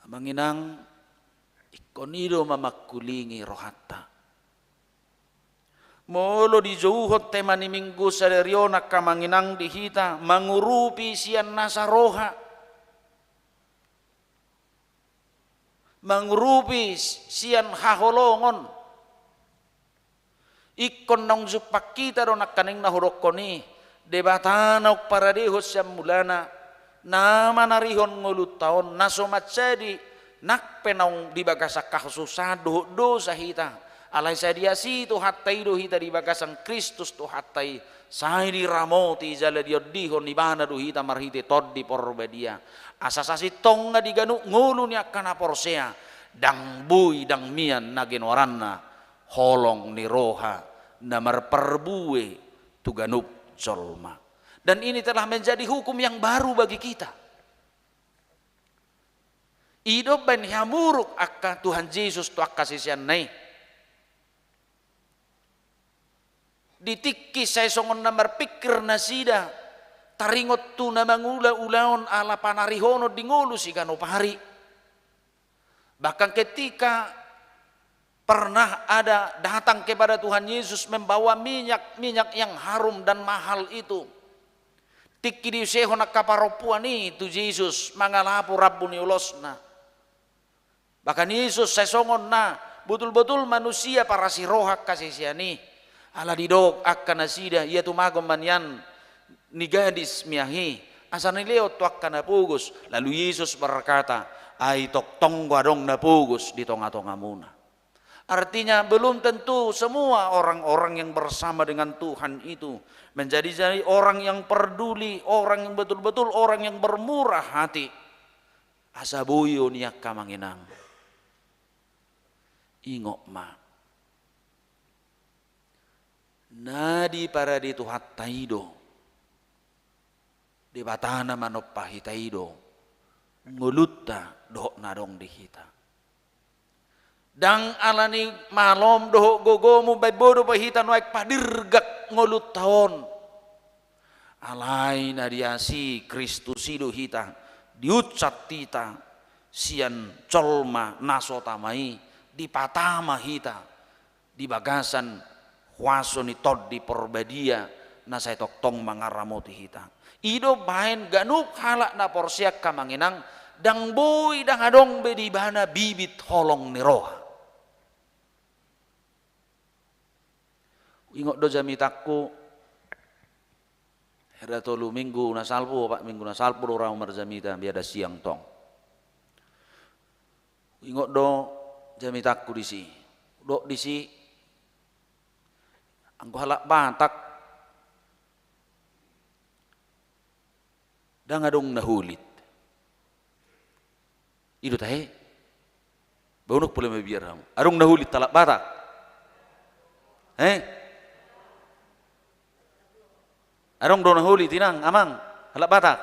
Amang inang, ingkon i do ma mangkulingi rohanta. Molo dijouhon tema ni Minggu sadari on angka amang inang di hita, mangurupi sian nasa roha, mangurupi sian haholongon. Ingkon naung jumpang hita do nangkaning na hudokkon i, Debata naung paradehon sian mulana, na manarihon ngolunta on, na so manjadi nang pe naung di bagasan hasusaan dohot dosa hita. Alai sai diasihi Tuhanta i do hita di bagasan Kristus Tuhanta i, sai diramoti jala diondihon ibana do hita marhite Tondi Porbadia. Asa sasintongna di ganup ngolu ni angka na porsea, ndang boi ndang mian na genoaranna holong ni roha na marparbue tu ganup jolma. Dan ini telah menjadi hukum yang baru bagi kita. I do umbahen hamuruk angka Tuhan Jesus tu angka siseanna i. Di tingki sai songon na marpingkir nasida, taringot tu na mangula ulaon ala panarihonon di ngolu siganup ari. Bahkan ketika pernah ada datang kepada Tuhan Yesus membawa minyak, minyak yang harum dan mahal itu. Tingki diusehon angka parompuan i tu Jesus mangalapu rambu ni ulosna. Bahkan Jesus sai songon na botul-botul manusia parasi roha angka sisean i. Ala didok angka nasida, ia tumagon ma nian ni gadis miak i, asa nilehon tu angka na pogos. Lalu Yesus berkata, ai tongtong do adong na pogos di tonga-tongamuna. Artinya, belum tentu semua orang-orang yang bersama dengan Tuhan itu menjadi, jadi orang yang peduli, orang yang betul-betul, orang yang bermurah hati. Asa boi do i angka amang inang. Ingot ma. Na diparade Tuhanta i do. Debata na manompa hita i do ngolunta dohot na adong di hita. Ndang ala ni malom dohot gogomu baen bodo pe hita nuaeng padirgak ngolunta on. Alai na diasihi Kristus i do hita, diunsat hita sian jolma na so tama i, dipatama hita di bagasan huaso ni Tondi Porbadia na sai tongtong mangaramoti hita. I do umbahen ganup halak na porsea angka amang inang, ndang boi ndang adong be di ibana bibit holong ni roha. Ingot do jamitangku, hira tolu minggu na salpu, opat minggu na salpu do ra ahu marjamita, biada siang tong. Ingot do jamitangku disi. Dok disi, anggo halak Batak, ndang adong na holit. I do tahe. Baunok pola mabiar hamu. Adong na holit halak Batak? He? Adong do na holit inang, amang, halak Batak?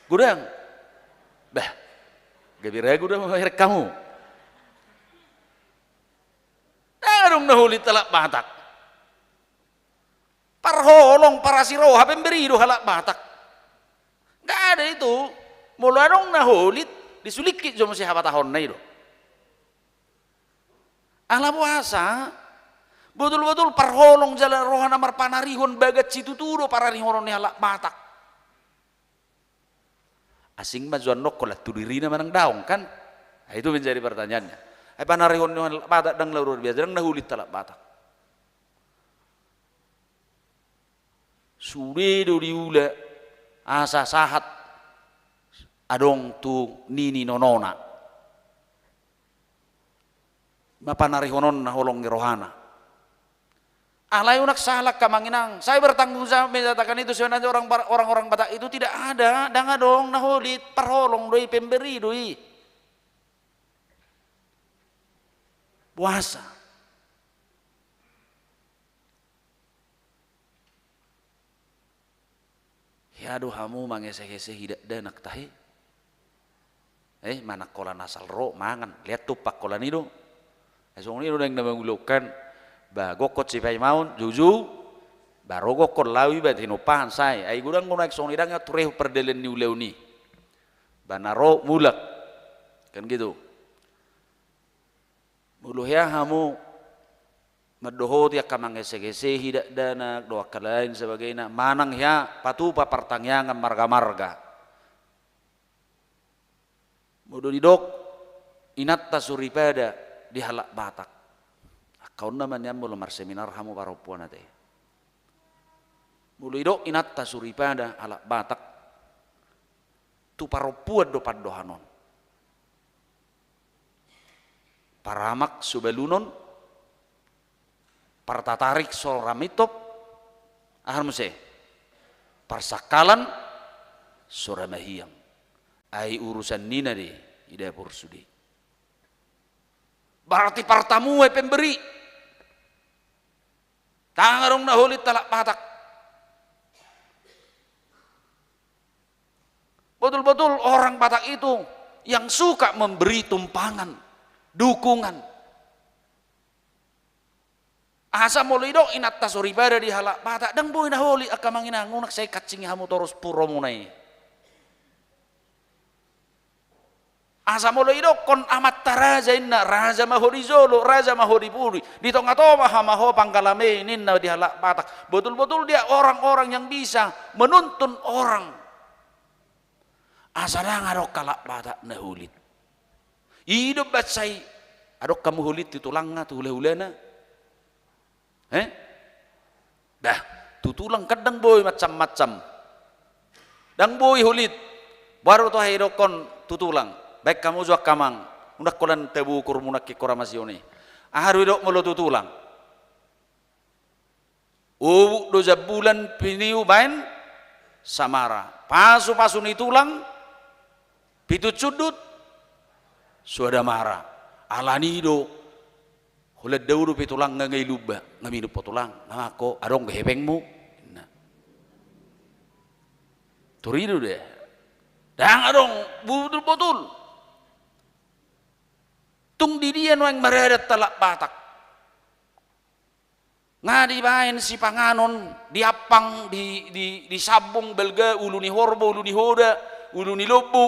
Godang. Bah. Gabe ragu do mamereng hamu. Ndang adong na holit halak Batak. Parholong, parasi roha, pemberi do halak Batak. Nggak ada itu. Molo adong na holit, disulingkit jo muse habatahonna i do. Ala boasa? Botul-botul parholong jala roha na marpanarihon bagas situtu do panarihonon ni halak Batak. Asing ma jo annon holan tu dirina manang daong, kan? Nah, itu menjadi pertanyaannya. Ai panarihon ni halak Batak ndang na luar biasa, ndang na holit halak Batak. Sude do diula asa sahat adong tu nininonona. Ima panarihononna holong ni rohana. Alai unang salah angka amang inang. Saya bertanggung jawab menyatakan itu, sebenarnya orang, orang-orang Batak itu tidak ada, ndang adong na holit, parholong do i, pemberi do i. Boasa? Hea do hamu mangesek-esehi dakdanak tahe. Eh, manang holan asal ro mangan, lean tumpak holan i do. Eh, songon i do naeng na mangulahon, ba gokhon sipaimaon, joujou, ba ro gokhon laho iba tinumpahan sae. Ai godang do naeng songon i, ndang turehon pardalanan ni ulaon i. Ba na ro mulak. Kan gitu. Molo hea hamu mandohoti angka mangesek-esehi dakdanak dohot angka lain sebagainya, manang hea patupa partangiangan marga-marga. Molo didok inanta soripada di halak Batak, Kaonna ma nian molo marseminar hamu parompuan ate. Molo idok inanta soripada halak Batak, tu parompuan do pandohan on. Paramak so balunon, partatarik so ramintop, aha muse? Parsangkalan so ramahiang. Ai urusan nina do i dapur sude. Berarti partamue pemberi. Ndang adong na holit halak Batak. Betul-betul orang Batak itu yang suka memberi tumpangan, dukungan. Asa molo idok inanta soripada di halak Batak, ndang boi na holit angka amang inang, unang sai kancing hamu torus puromuna i. Asa molo idokkon amanta raja inna, raja ma ho di jolo, raja ma ho di pudi, di tonga-tonga ma ho panggalame ninna di halak Batak. Betul-betul dia orang-orang yang bisa menuntun orang. Asa ndang adong halak Batak na holit. I do bansai adong hamu holit tu tulangna, tu hula-hulana. Eh? Bah, tu tulang kan ndang boi macam-macam. Ndang boi holit. Baru tu aha idokkon tu tulang. Baen hamu jo angka amang. Unang holan tabukur muna kikora masion i. Aha do idok molo tu tulang? Ubuk do jambulan piniu baen samara. Pasu-pasu ni tulang pitu sundut suada mara. Alani do. Holan dao dope tulang nga, nga i lumba, nga minum ho tulang, nga mangko, adong do hepengmu. Nah. Tor i do da. Ndang adong, botul-botul. Tung di dia nuaeng maradat halak Batak. Nga dibaen sipanganon, diampang, di, di, disambung balga, ulu ni horbo, ulu ni hoda, ulu ni lombu.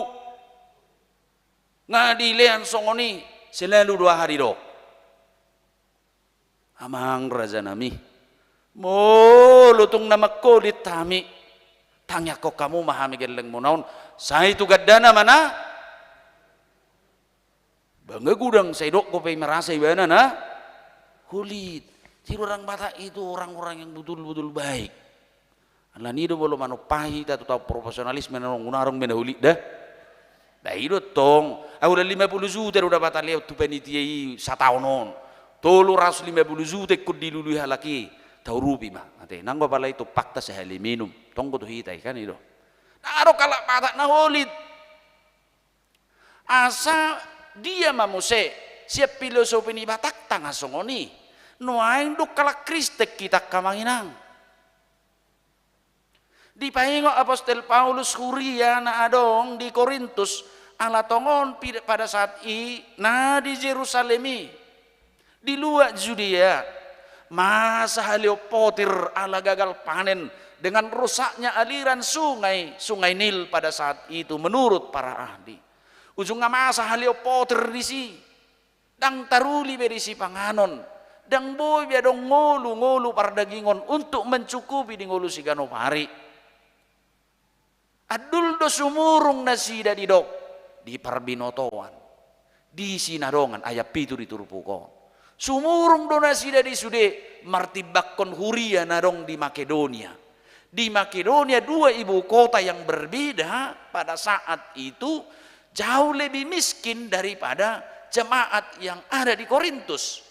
Nga dilean songon i, selalu do aha didok. Amang rajanami, molo tung na mangholit hami, tangiangkon hamu ma hami gellengmuna on, sai tu gandana ma na. Ba nga godang sai dok dope merasa ibana na holit. Jadi orang Batak itu orang-orang yang betul-betul baik. Alani do molo manompa hita tu taon profesionalisme na adong, unang adong be na holit da. Ba i do tong, au holan lima pulu juta do dapat ale tu panitia i sataon on. Tolu ratus lima pulu juta ingkon dilului halak i. Taurupi ma. Ate, nanggo apala i tumpakta sahali minum. Tonggo tu hita i kan i do. Ndang adong halak Batak na holit. Asa dia ma muse sian filosofi ni Batakta nga songon i. Nuaeng dung halak Kristen hita angka amang inang. Dipaingot apostel Paulus huria na adong di Korintus, ala tongon pid-, pada saat i na di Jerusalem i. Di luat Judea, masa haleon potir ala gagal panen dengan rusaknya aliran sungai, Sungai Nil pada saat itu menurut para ahli. Ujungna masa haleon potir disi. Ndang taruli be disi panganon. Ndang boi be adong ngolu-ngolu pardagingon untuk mencukupi di ngolu siganup ari. Andul do sumurung nasida didok, di parbinotoan, di sinadongan, ayat pitu di turpuk on. Sumurung do nasida di sude martimbangkon huria na adong di Makedonia. Di Makedonia dua ibu kota yang berbeda pada saat itu jauh lebih miskin daripada jemaat yang ada di Korintus.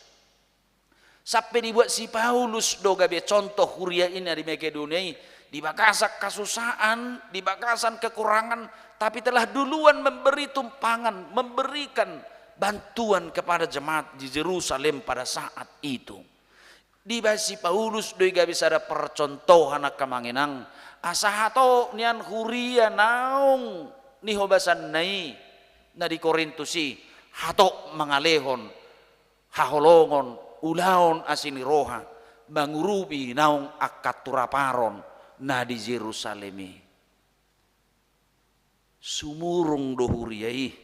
Sampe dibuat si Paulus do gabe contoh huria i na di Makedonia i, di bagasan kasusaan, di bagasan kekurangan, tapi telah duluan memberi tumpangan, memberikan bantuan kepada jemaat di Jerusalem pada saat itu. Dibaen si Paulus do i gabe sada parcontohan angka amang inang, asa hatop nian huria naung nihobasanna i na di Korintus i, hatop mangalehon haholongon, ulaon asi ni roha, mangurupi naung angka turaparon na di Jerusalem i. Sumurung do huria i,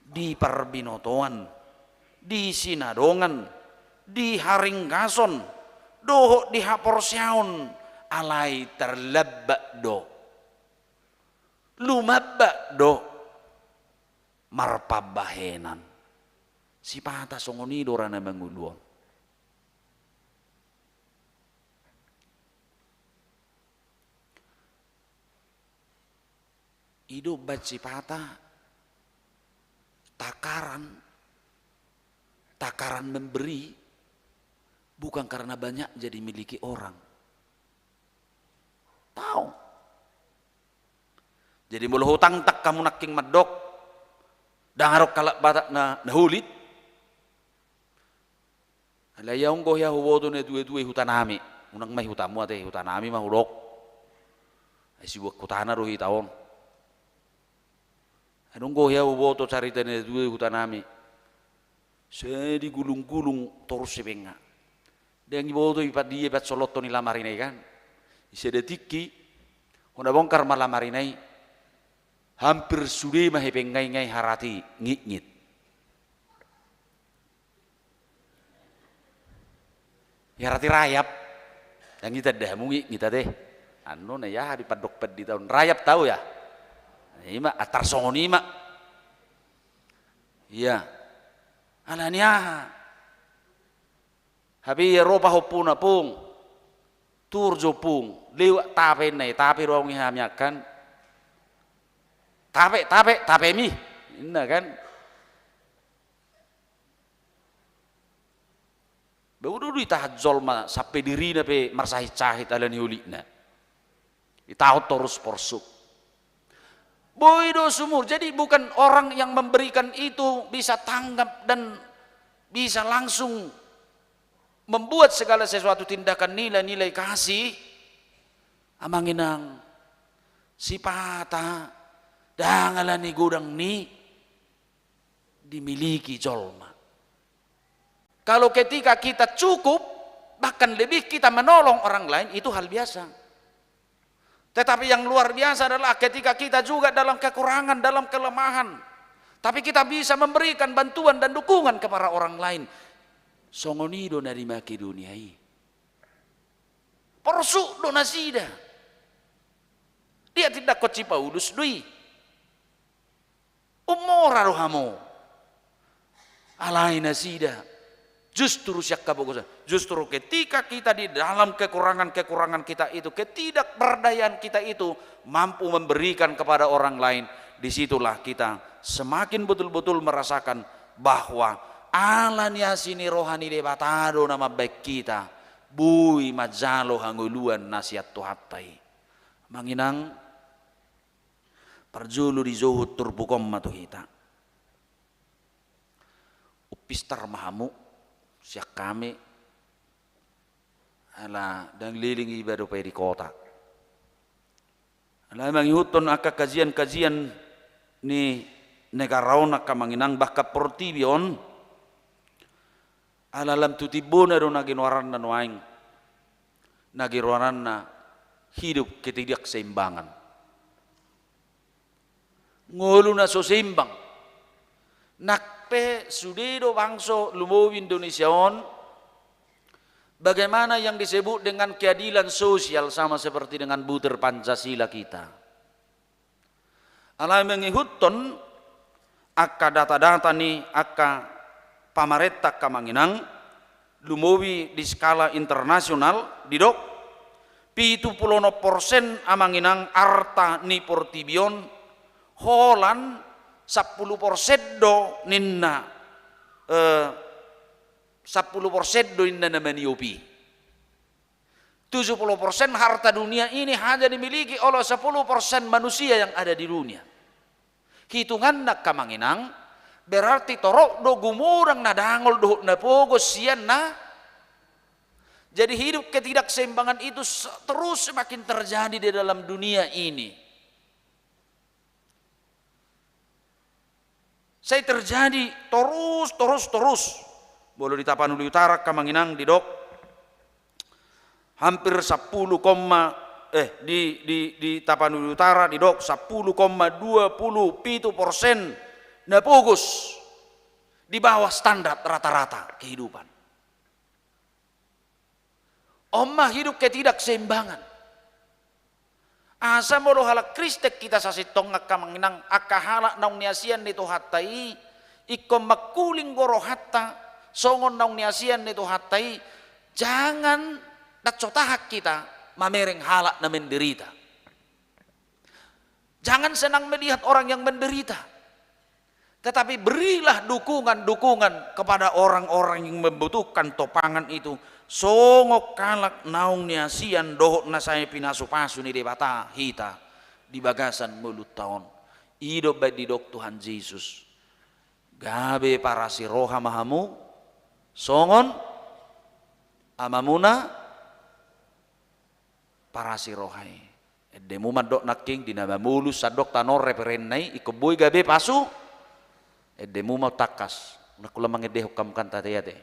di parbinotoan, di sinadongan, di haringgason, dohot di haporseaon, alai tarlambat do. Lumambat do. Marpambahenan. Sipata songon i do ra na mangolu on. I do umbahen sipata takaran, takaran memberi bukan karena banyaknya dimiliki orang. Tau. Jadi molo hutangtang hamu nangkin mandok, ndang adong halak Batak na, na hulit. Alai ia unggo hea huboto na tuatua i hutanami. Unang ma i hutamu ate, hutanami ma hudok. Ai sibuat hutana do hita on. Ai unggo hea huboto carita na tuatua i hutanami. Sai digulunggulung torus hepengna. Ndang diboto i pat dia pat solothon ni lamarina i kan. Di sada tingki, hona bongkar ma lamarina i, hampir sude ma hepengna i nga i harati ngitngit. Ia harati rayap. Ndang itanda hamu ngitngit ate. Annon na ia aha dipandok pandita on, rayap tau ya. Ima, antar songon i ma. Ia. Alani aha? Hape ia ro pahompuna, pung. Tuor jo pung. Lewat tape ninna i, tape do ahu i hami angkan. Tape, tape, tapemi. Ninna kan. Ba udu do itahan jolma sampe dirina pe marsahit-sahit alani hulitna. Itahan torus porsuk. Boi do sumur. Jadi bukan orang yang memberikan itu bisa tanggap dan bisa langsung membuat segala sesuatu tindakan nilai-nilai kasih. Amang inang, sipata ndang alani godang ni dimiliki jolma. Kalau ketika kita cukup, bahkan lebih kita menolong orang lain, itu hal biasa. Tetapi yang luar biasa adalah ketika kita juga dalam kekurangan, dalam kelemahan, tapi kita bisa memberikan bantuan dan dukungan kepada orang lain. Songon i do na di Makedonia i. Porsuk do nasida. Dia tindakkon si Paulus do i. Ummora do hamu. Alai nasida justru sian hapogosan. Justru ketika kita di dalam kekurangan-kekurangan kita itu, ketidakberdayaan kita itu, mampu memberikan kepada orang lain, disitulah kita semakin betul-betul merasakan bahwa ala ni asi ni roha ni Debata do na mambahen kita boi manjalo hangoluan na sian Tuhanta i. Amang inang, parjolo dijohut turpuk on ma tu hita. Umpistar ma hamu sian hami, ala ndang leleng iba dope di kota. Ala mangihuthon angka kajian-kajian ni negara on angka amang inang, bahkan portibi on, ala lam tu timbona do na ginoaranna nuaeng, na ginoaranna hidup ketidakseimbangan. Ngolu na so seimbang. Nang pe sude do bangso lumobi Indonesia on, bagaimana yang disebut dengan keadilan sosial sama seperti dengan butir Pancasila kita. Alai mangihuthon angka data-data ni angka pamarenta angka amang inang, lumobi di skala internasional, didok pitu pulu onom persen amang inang arta ni portibi on, holan sampulu persen do ninna, eh, sampulu persen do ninna na maniop i. Tujuh puluh persen harta dunia ini hanya dimiliki oleh sepuluh persen manusia yang ada di dunia. Hitunganna angka amang inang, berarti torop do gumodang na dangol dohot na pogos sian na. Jadi hidup ketidakseimbangan itu se-, terus semakin terjadi di dalam dunia ini. Sai terjadi torus, torus, torus. Molo di Tapanuli Utara angka amang inang didok hampir sampulu koma, eh, di, di, di Tapanuli Utara didok sampulu koma dua pulu pitu persen na pogos di bawah standar rata-rata kehidupan. On ma hidup ketidakseimbangan. Asa molo halak Kristen hita sasintongna angka amang inang, angka halak naung niasian ni Tuhanta i, ingkon mangkuling do rohanta songon naung niasian ni Tuhanta i, jangan ndang so tahan hita mamereng halak na menderita. Jangan senang melihat orang yang menderita. Tetapi berilah dukungan-dukungan kepada orang-orang yang membutuhkan topangan itu. Songon halak naung niasian dohot na sai pinasu-pasu ni Debata hita di bagasan ngolunta on. I do umbaen didok Tuhan Jesus. Gabe parasiroha ma hamu, songon Amamuna parasiroha i. Endemu mandok nangkin di na mamolus sandok tano referenna i, ingkon boi gabe pasu. Endemu ma tangkas. Nangkula mangendehon hamu kan ate-ate.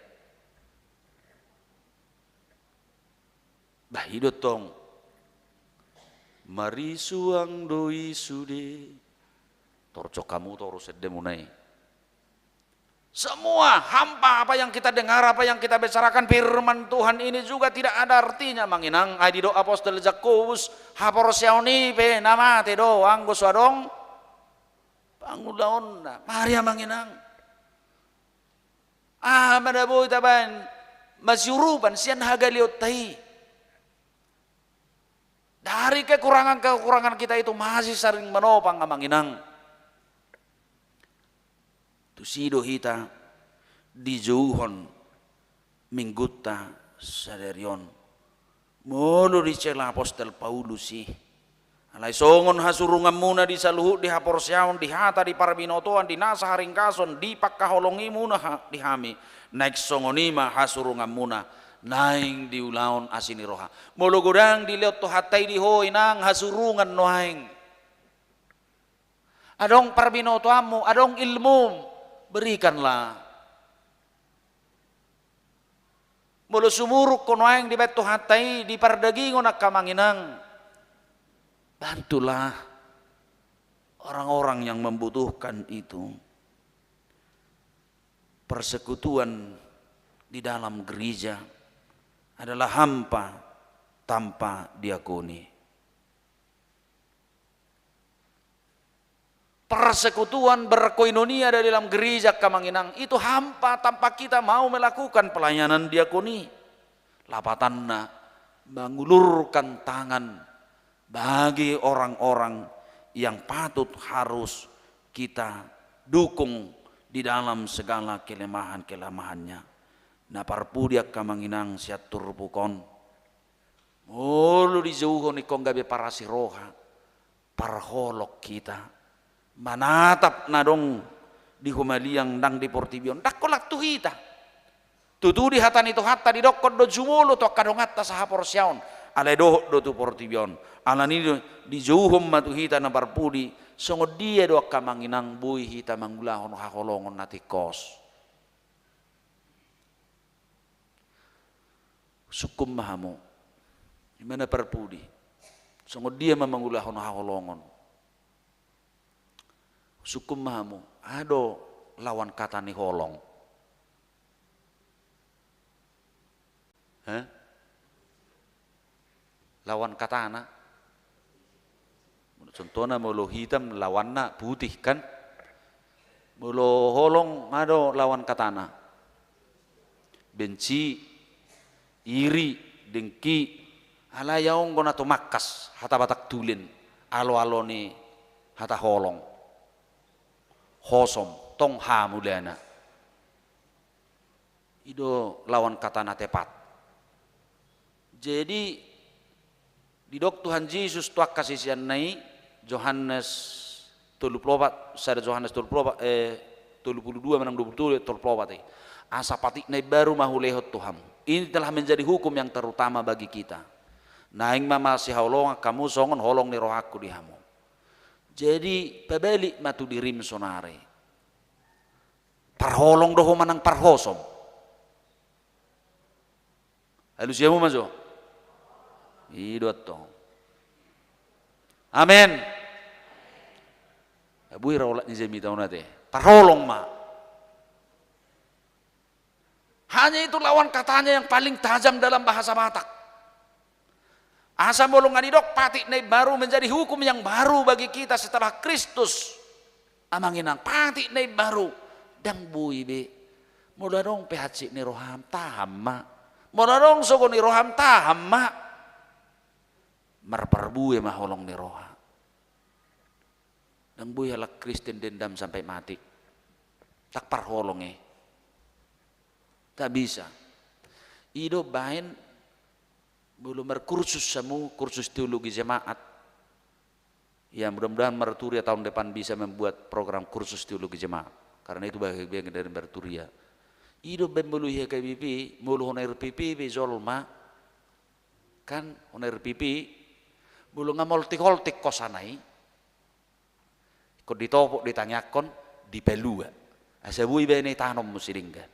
Bah, i do tong. Marisuang do i sude. Torjok hamu torus endemuna i. Semua hampa apa yang kita dengar, apa yang kita bicarakan, firman Tuhan ini juga tidak ada artinya, Amang Inang. Ai didok apostel Jakobus, haporseaon i pe na mate do anggo so adong pangulaonna. Mari, Amang Inang. Aha ma na boi tabaen masiurupan sian hagaleonta i? Dari kekurangan-kekurangan kita itu masih sering menopang, Amang Inang. Tusi do hita dijouhon minggunta sadari on. Molo dicela apostel Paulus i. Alai songon hasurunganmuna di saluhut di haporseaon, di hata, di parbinotoan, di nasa haringkason, di pangkaholongimuna ha-, di hami. Naeng songon i ma hasurunganmuna naeng di ulaon asi ni roha. Molo godang dilehon Tuhanta i di ho, Inang, hasurungan nuaeng. Adong parbinotoanmu, adong ilmum, berikanlah. Molo sumurung ho nuaeng dibaen Tuhanta i di pardagingon, angka Amang Inang, bantulah orang-orang yang membutuhkan itu. Persekutuan di dalam gereja adalah hampa tanpa diakoni. Persekutuan berkoinonia di dalam gereja, angka Amang Inang, itu hampa tanpa kita mau melakukan pelayanan diakoni. Lapatanna, mengulurkan tangan bagi orang-orang yang patut harus kita dukung di dalam segala kelemahan-kelemahannya. Na parpudi, angka Amang Inang, sian turpuk on. Molo dijouhon ingkon gabe parasiroha, parholong hita manatap na adong di humaliang nang di portibi on. Ndang holan tu hita. Tutu di hata ni Tuhanta didokkon do jumolo tu angka donganta sahaporseaon. Alai dohot do tu portibi on. Alani i do dijouhon ma tu hita na parpudi, songon dia do, angka Amang Inang, boi hita mangulahon haholongon na tingkos. Sungkun ma hamu. I ma na parpudi. Songon dia ma mangulahon haholongon? Sungkun ma hamu. Aha do lawan kata ni holong? Hah? Lawan katana. Contohna, molo hitam lawanna putih, kan? Molo holong, aha do lawan katana? Benci, iri, dengki. Alai adong do na tumangkas hata Batak Tulen, alo-alo ni hata holong. Hosom, tong ha mulana. I do lawan kata na tepat. Jadi, didok Tuhan Jesus tu angka siseanna i, Johannes tolu pulu opat, sada Johannes tolu pulu opat, eh, tolu pulu dua manang dua pulu tolu, tolu pulu opat i. Asa patik na imbaru ma hulehon tu hamu. Ini telah menjadi hukum yang terutama bagi kita. Naeng ma masihaholongan hamu songon holong ni rohangku di hamu. Jadi, pabalik ma tu dirim saonari. Parholong do ho manang parhosom? Alusi hamu ma jo. I do antong. Amen. Boi ra olat ni jamita on ate. Parholong ma. Hanya itu lawan katanya yang paling tajam dalam bahasa Batak. Asa molo nga didok patik na imbaru menjadi hukum yang baru bagi kita setelah Kristus. Amang inang, patik na imbaru. Ndang boi be. Molo adong pe hansit ni roham, tahan ma. Molo adong sogo ni roham, tahan ma. Marparbue ma holong ni roha. Ndang boi halak Kristen dendam sampai mati. Tak parholong i. Tak bisa. I do baen molo markursus hamu, kursus teologi jemaat. Ya, mudah-mudahan Marturia tahun depan bisa membuat program kursus teologi jemaat. Karena itu bagian dari Marturia. I do baen molo di H K B P, molo hona R P P be jolma, kan hona R P P, molo nga moltik-oltik hosana i, ingkon ditopot, ditangiangkon, dipalua. Asa boi baen i tanom musi denggan.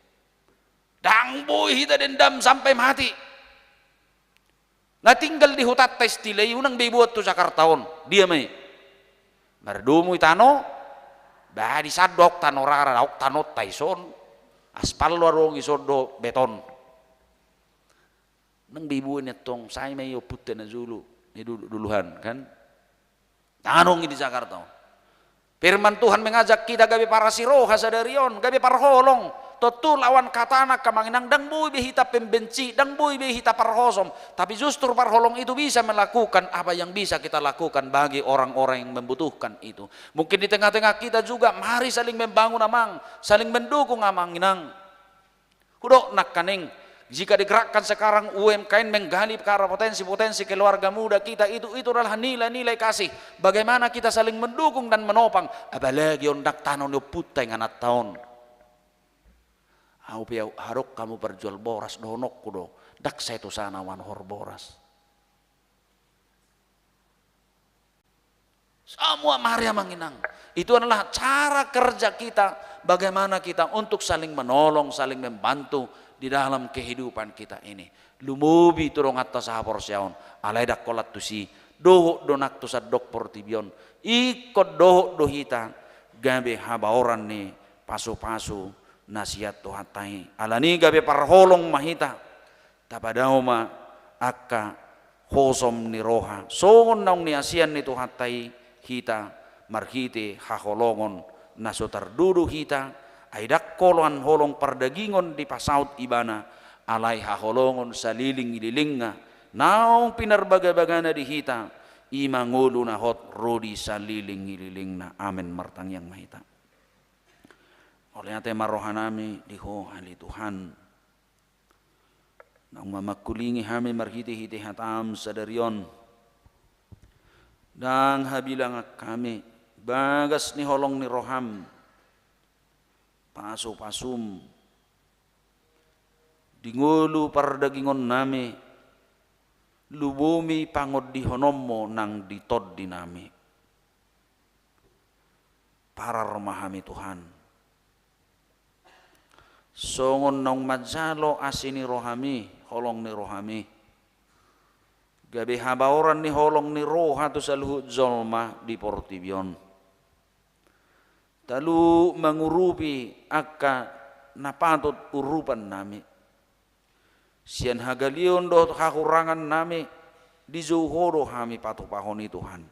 Ndang boi hita dendam sampai mati. Na tinggal di hutanta istilah i, unang be diboan tu Jakarta on. Dia ma i. Mardomu i tano, ba di san do ahu tano rara, ahu tanonta i son. Aspal do adong i son dohot beton. Unang be diboan i antong, sai ma i ompunta najolo, ni dulu-duluan, kan? Ndang adong i di Jakarta on. Firman Tuhan mengajak kita gabe parasi roha sadari on, gabe parholong. Tontu lawan hatana angka amang inang, ndang boi be hita pembenci, ndang boi be hita parhosom. Tapi justru parholong itu bisa melakukan apa yang bisa kita lakukan bagi orang-orang yang membutuhkan itu. Mungkin di tengah-tengah kita juga, mari saling membangun amang, saling mendukung amang inang. Hudok nangkaning, jika digerakkan sekarang U M K M menggali para potensi-potensi keluarga muda kita itu, itu adalah nilai-nilai kasih. Bagaimana kita saling mendukung dan menopang, apalagi on ndang tano ni ompunta ingananta on. Ahu pe ahu, adong hamu parjual boras dohononku do, ndang sai tu sana manuhor boras. Semua mari amang inang. Itu adalah cara kerja kita, bagaimana kita untuk saling menolong, saling membantu di dalam kehidupan kita ini. Lumobi tu donganta sahaporseaon, alai ndang holan tusi, dohot do nang tu sandok portibi on. Ingkon dohot do hita gabe habaoran ni pasupasu na sian Tuhanta i. Alani gabe parholong ma hita. Tapadao ma angka hosom ni roha songon naung niasian ni Tuhanta i hita marhite haholongon na so tardudu hita, ai ndang holan holong pardagingon dipasaut Ibana, alai haholongon saleleng-lelengna naung pinarbagabagana di hita, i ma ngolu na hot ro di saleleng-lelengna. Amen. Martangiang ma hita. Mauliate ma rohanami di Ho ale Tuhan. Naung mamangkulingi hami marhitehite hataM sadari on. Ndang habilangan hami bagas ni holong ni rohaM, pasupasuM di ngolu pardagingonnami, lumobi pangondihononMu nang di tondinami. Parar ma hami Tuhan. Songon naung manjalo asi ni rohaMi, holong ni rohaMi, gabe habaoran ni holong ni roha tu saluhut jolma di portibi on. Talu mangurupi angka na patut urupannami. Sian hagaleon dohot hahurangannami, dijou Ho do hami patupahon i Tuhan.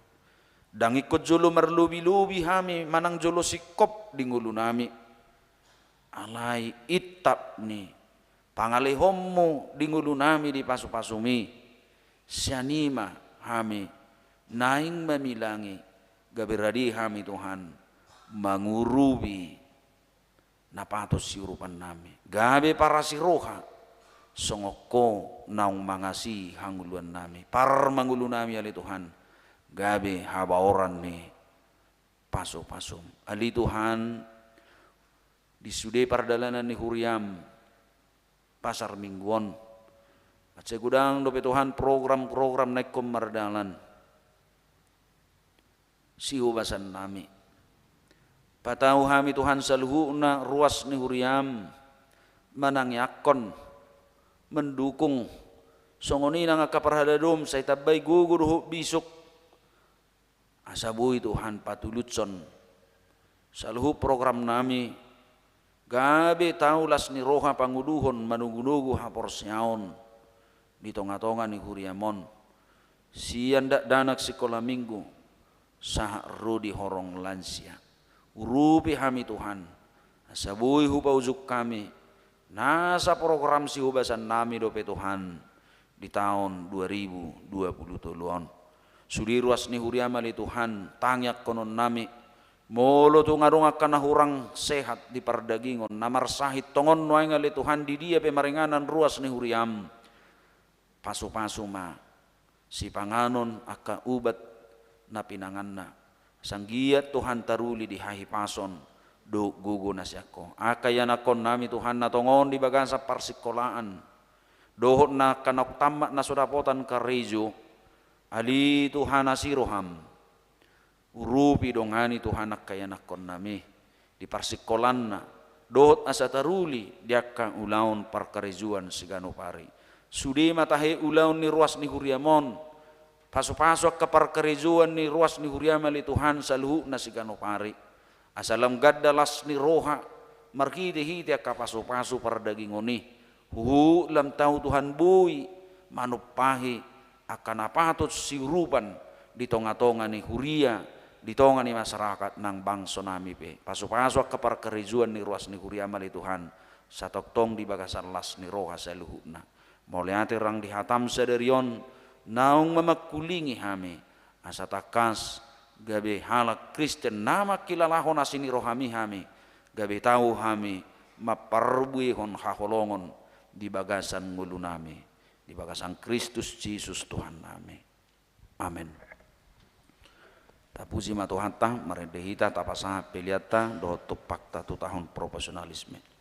Ndang ingkon jolo marlobilobi hami manang jolo singkop di ngolunami. Alai intap ni pangalehonMu di ngolunami di pasupasuMi, sian i ma hami naeng mamilangi, gabe rade hami Tuhan mangurupi na patut siurupannami. Gabe parasi roha songon Ho naung mangasihi hangoluannami. Parar ma ngolunami ale Tuhan, gabe habaoran ni pasupasuM. Ale Tuhan, di sude pardalanan ni huriaM pasar Minggu on, mansai godang dope Tuhan program-program na ingkon mardalan sihobasannami. Patau hami Tuhan saluhutna ruas ni huriaM manangiangkon, mendukung, songon i nang angka parhaladoM sai tambai gogo dohot bisuk, asa boi Tuhan patulushon saluhut programnami, gabe tau las ni roha panguluhon manogunogu haporseaon di tongatonga ni huriaM on, sian dakdanak sikola Minggu sahat ro di horong lansia. Urupi hami Tuhan, asa boi hupaujung hami nasa program sihobasannami dope Tuhan di taon dua ribu dua puluh tolu on. Sude ruas ni huriaM ale Tuhan, tangiangkononnami, Molo tung adong angka na hurang sehat di pardagingon, na marsahit tongon nuaeng ale Tuhan, di dia pe maringanan ruas ni huriaM, pasupasu ma sipanganon angka ubat na pinanganna. Asa anggiat Tuhan taruli di hahipason dohot gogo na sian Ho. Angka ianakkonnami Tuhan na tongon di bagasan parsingkolaan, dohot na angka naung tammat na so dapotan karejo, ale Tuhan asi rohaM. Urupi, dongani Tuhan angka ianakkonnami di parsingkolanna, dohot asa taruli di angka ulaon parkarejoan siganup ari. Sude ma tahe ulaon ni ruas ni huriaM on, pasupasu angka parkarejoan ni ruas ni huriaM ale Tuhan saluhutna siganup ari. Asa lam ganda las ni roha marhitehite angka pasupasu pardagingon i. Huhut lam tau Tuhan boi manumpahi angka na patut siurupan di tongatonga ni huria, di tonga ni masyarakat nang bangsonami pe. Pasupasu angka parkarejoan ni ruas ni huriaM ale Tuhan, satongtong di bagasan las ni roha saluhutna. Mauliate rang di hataM sadari on, naung mamangkulingi hami, asa tangkas gabe halak Kristen na mangkilalahon asi ni rohaMi hami, gabe tau hami mamparbuehon haholongon di bagasan ngolunami, di bagasan Kristus Jesus Tuhannami. Amen. Tapuji ma Tuhanta, marende hita tapasahat peleanta dohot tumpakta tu tahun profesionalisme.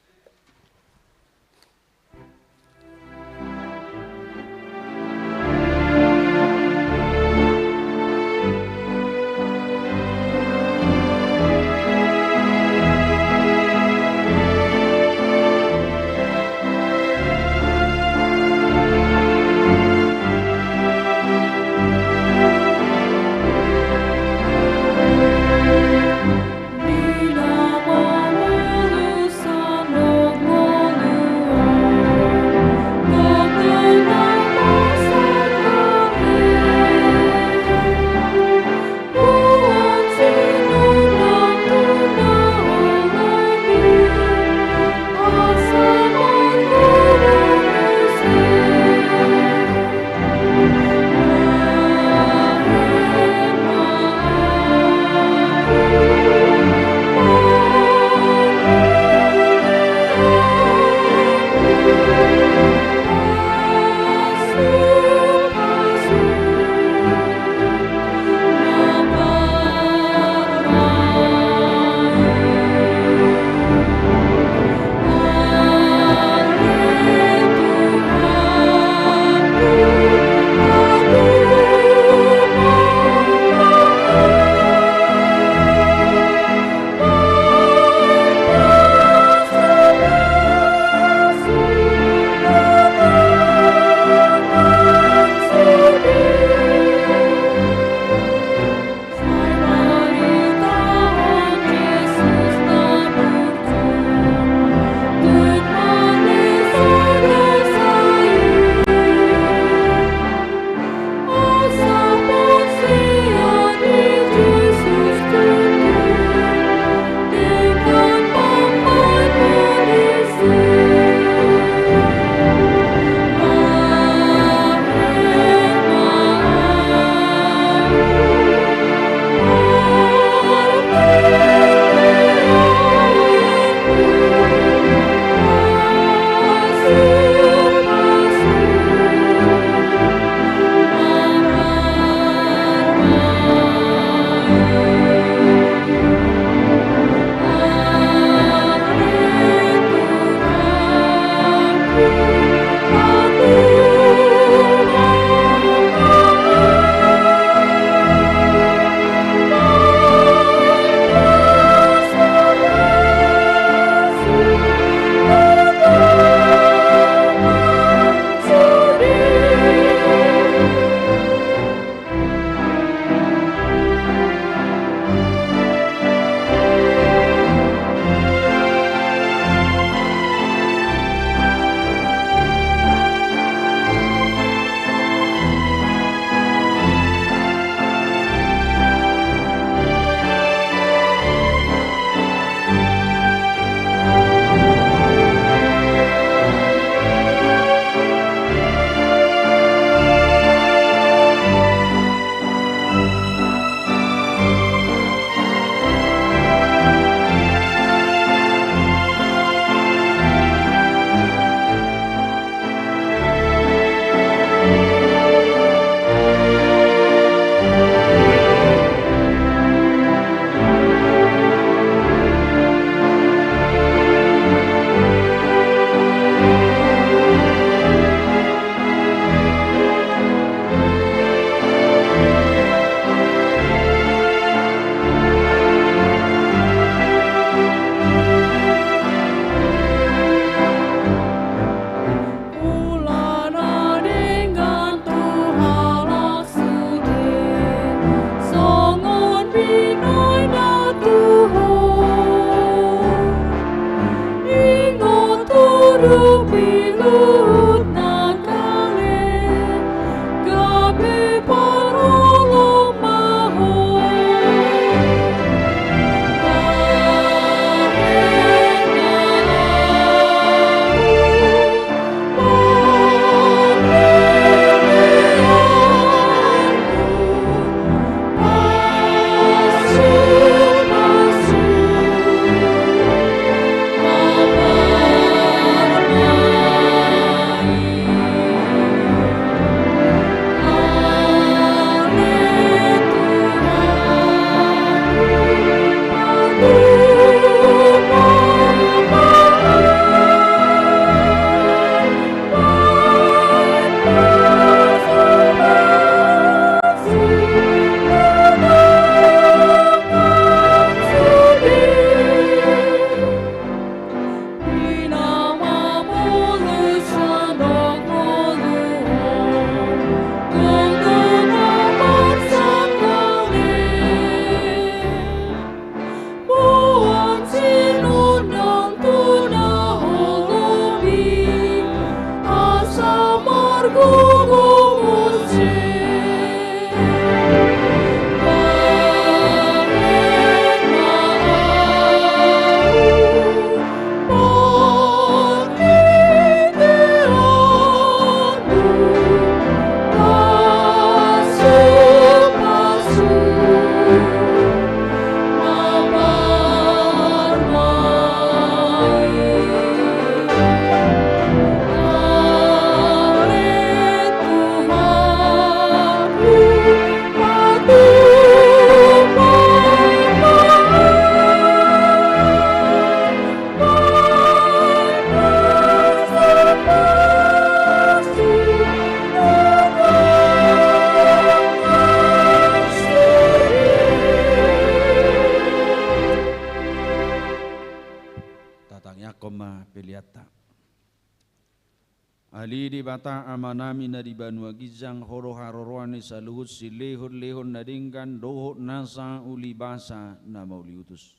Debata Amanami na di banua ginjang, Ho do haroroan ni saluhut silehonlehon na denggan dohot nasa uli basa na mauliutus.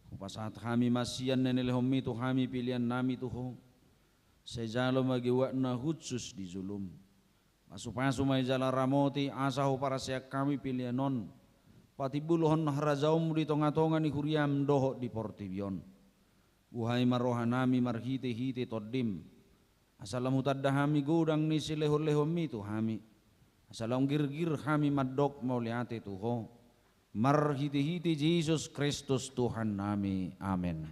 Hupasahat hami ma sian na nilehonMi tu hami peleannami tu Ho. Sai jalo ma geuakna hushus di jolom. Pasupasu ma i jala ramoti asa huparseak hami pelean on patimbulhon harajaonMu di tongatonga ni huriaM dohot di portibi on. Buhai ma rohanami marhitehite TondiM, asa lam hutanda hami godang ni silehonlehonMi tu hami, asa lam girgir hami mandok mauliate tu Ho, marhitehite Jesus Kristus Tuhannami. Amen.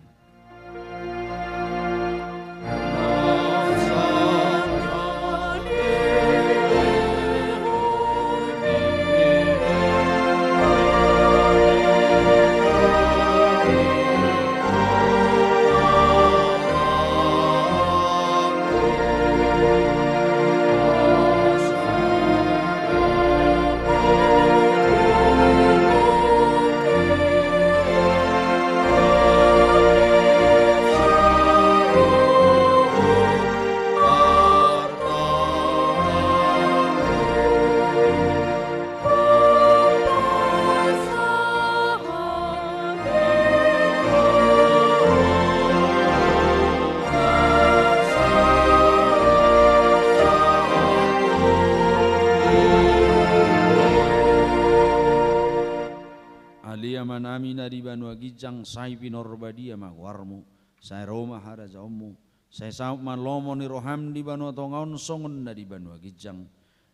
Ale Amanami na di banua ginjang, sai pinorbadia ma goarMu, sai ro ma harajaonMu, sai saut ma lomo ni rohaM di banua tonga on songon na di banua ginjang.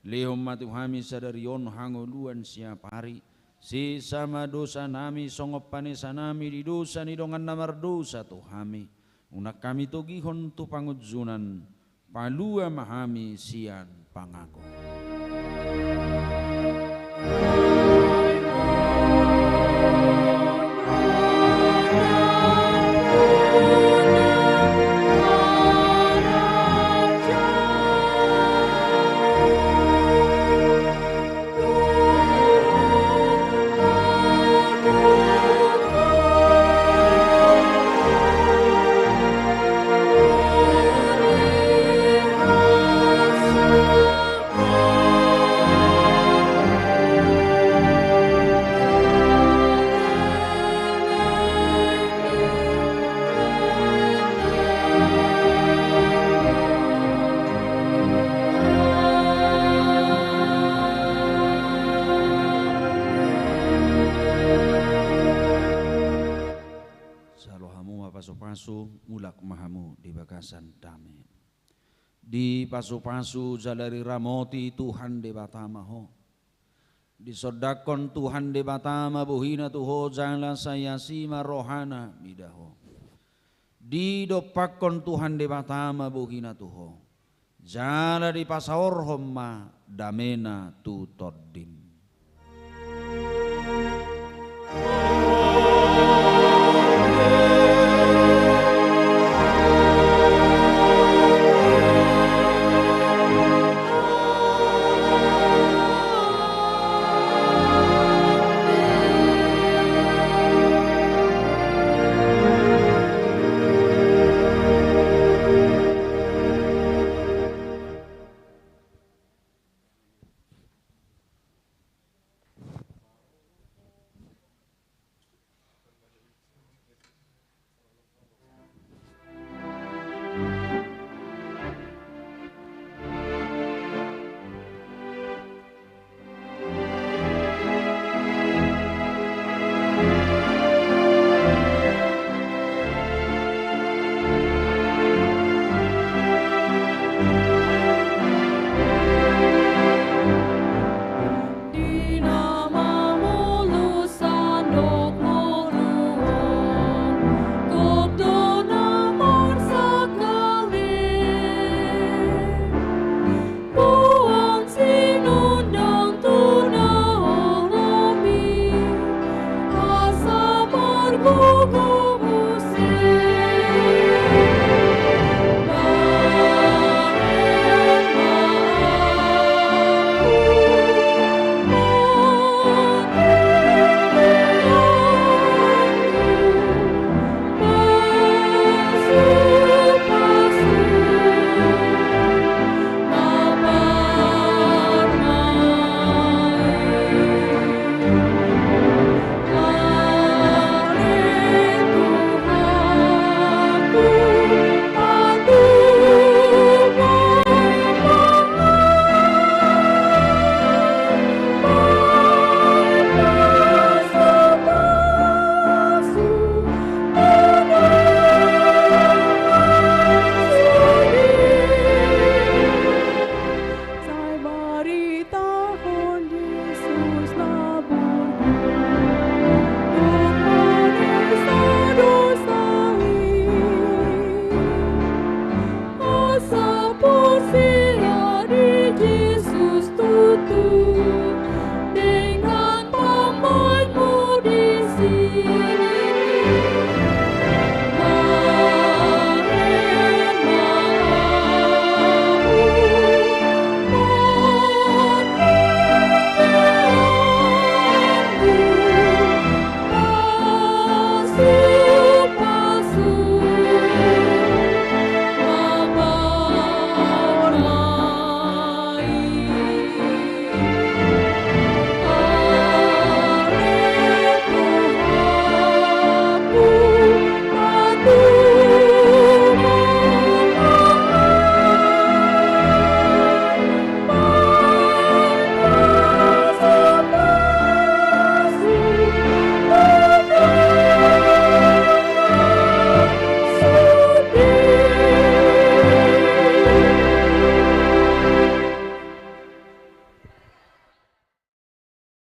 Lehon ma tu hami sadari on hangoluan siapari. Sesa ma dosanami songon panesanami di dosa ni dongan na mardosa tu hami. Unang hami togihon tu pangunjunan. Palua ma hami sian pangago. Jalo hamu ma pasupasu, mulak ma hamu di bagasan dame. Dipasupasu jala diramoti Tuhan Debata ma ho. Disondangkon Tuhan Debata ma bohina tu ho jala sai asi ma rohana mida ho. Didompakkon Tuhan Debata ma bohina tu ho jala dipasaorhon ma damena tu tondim.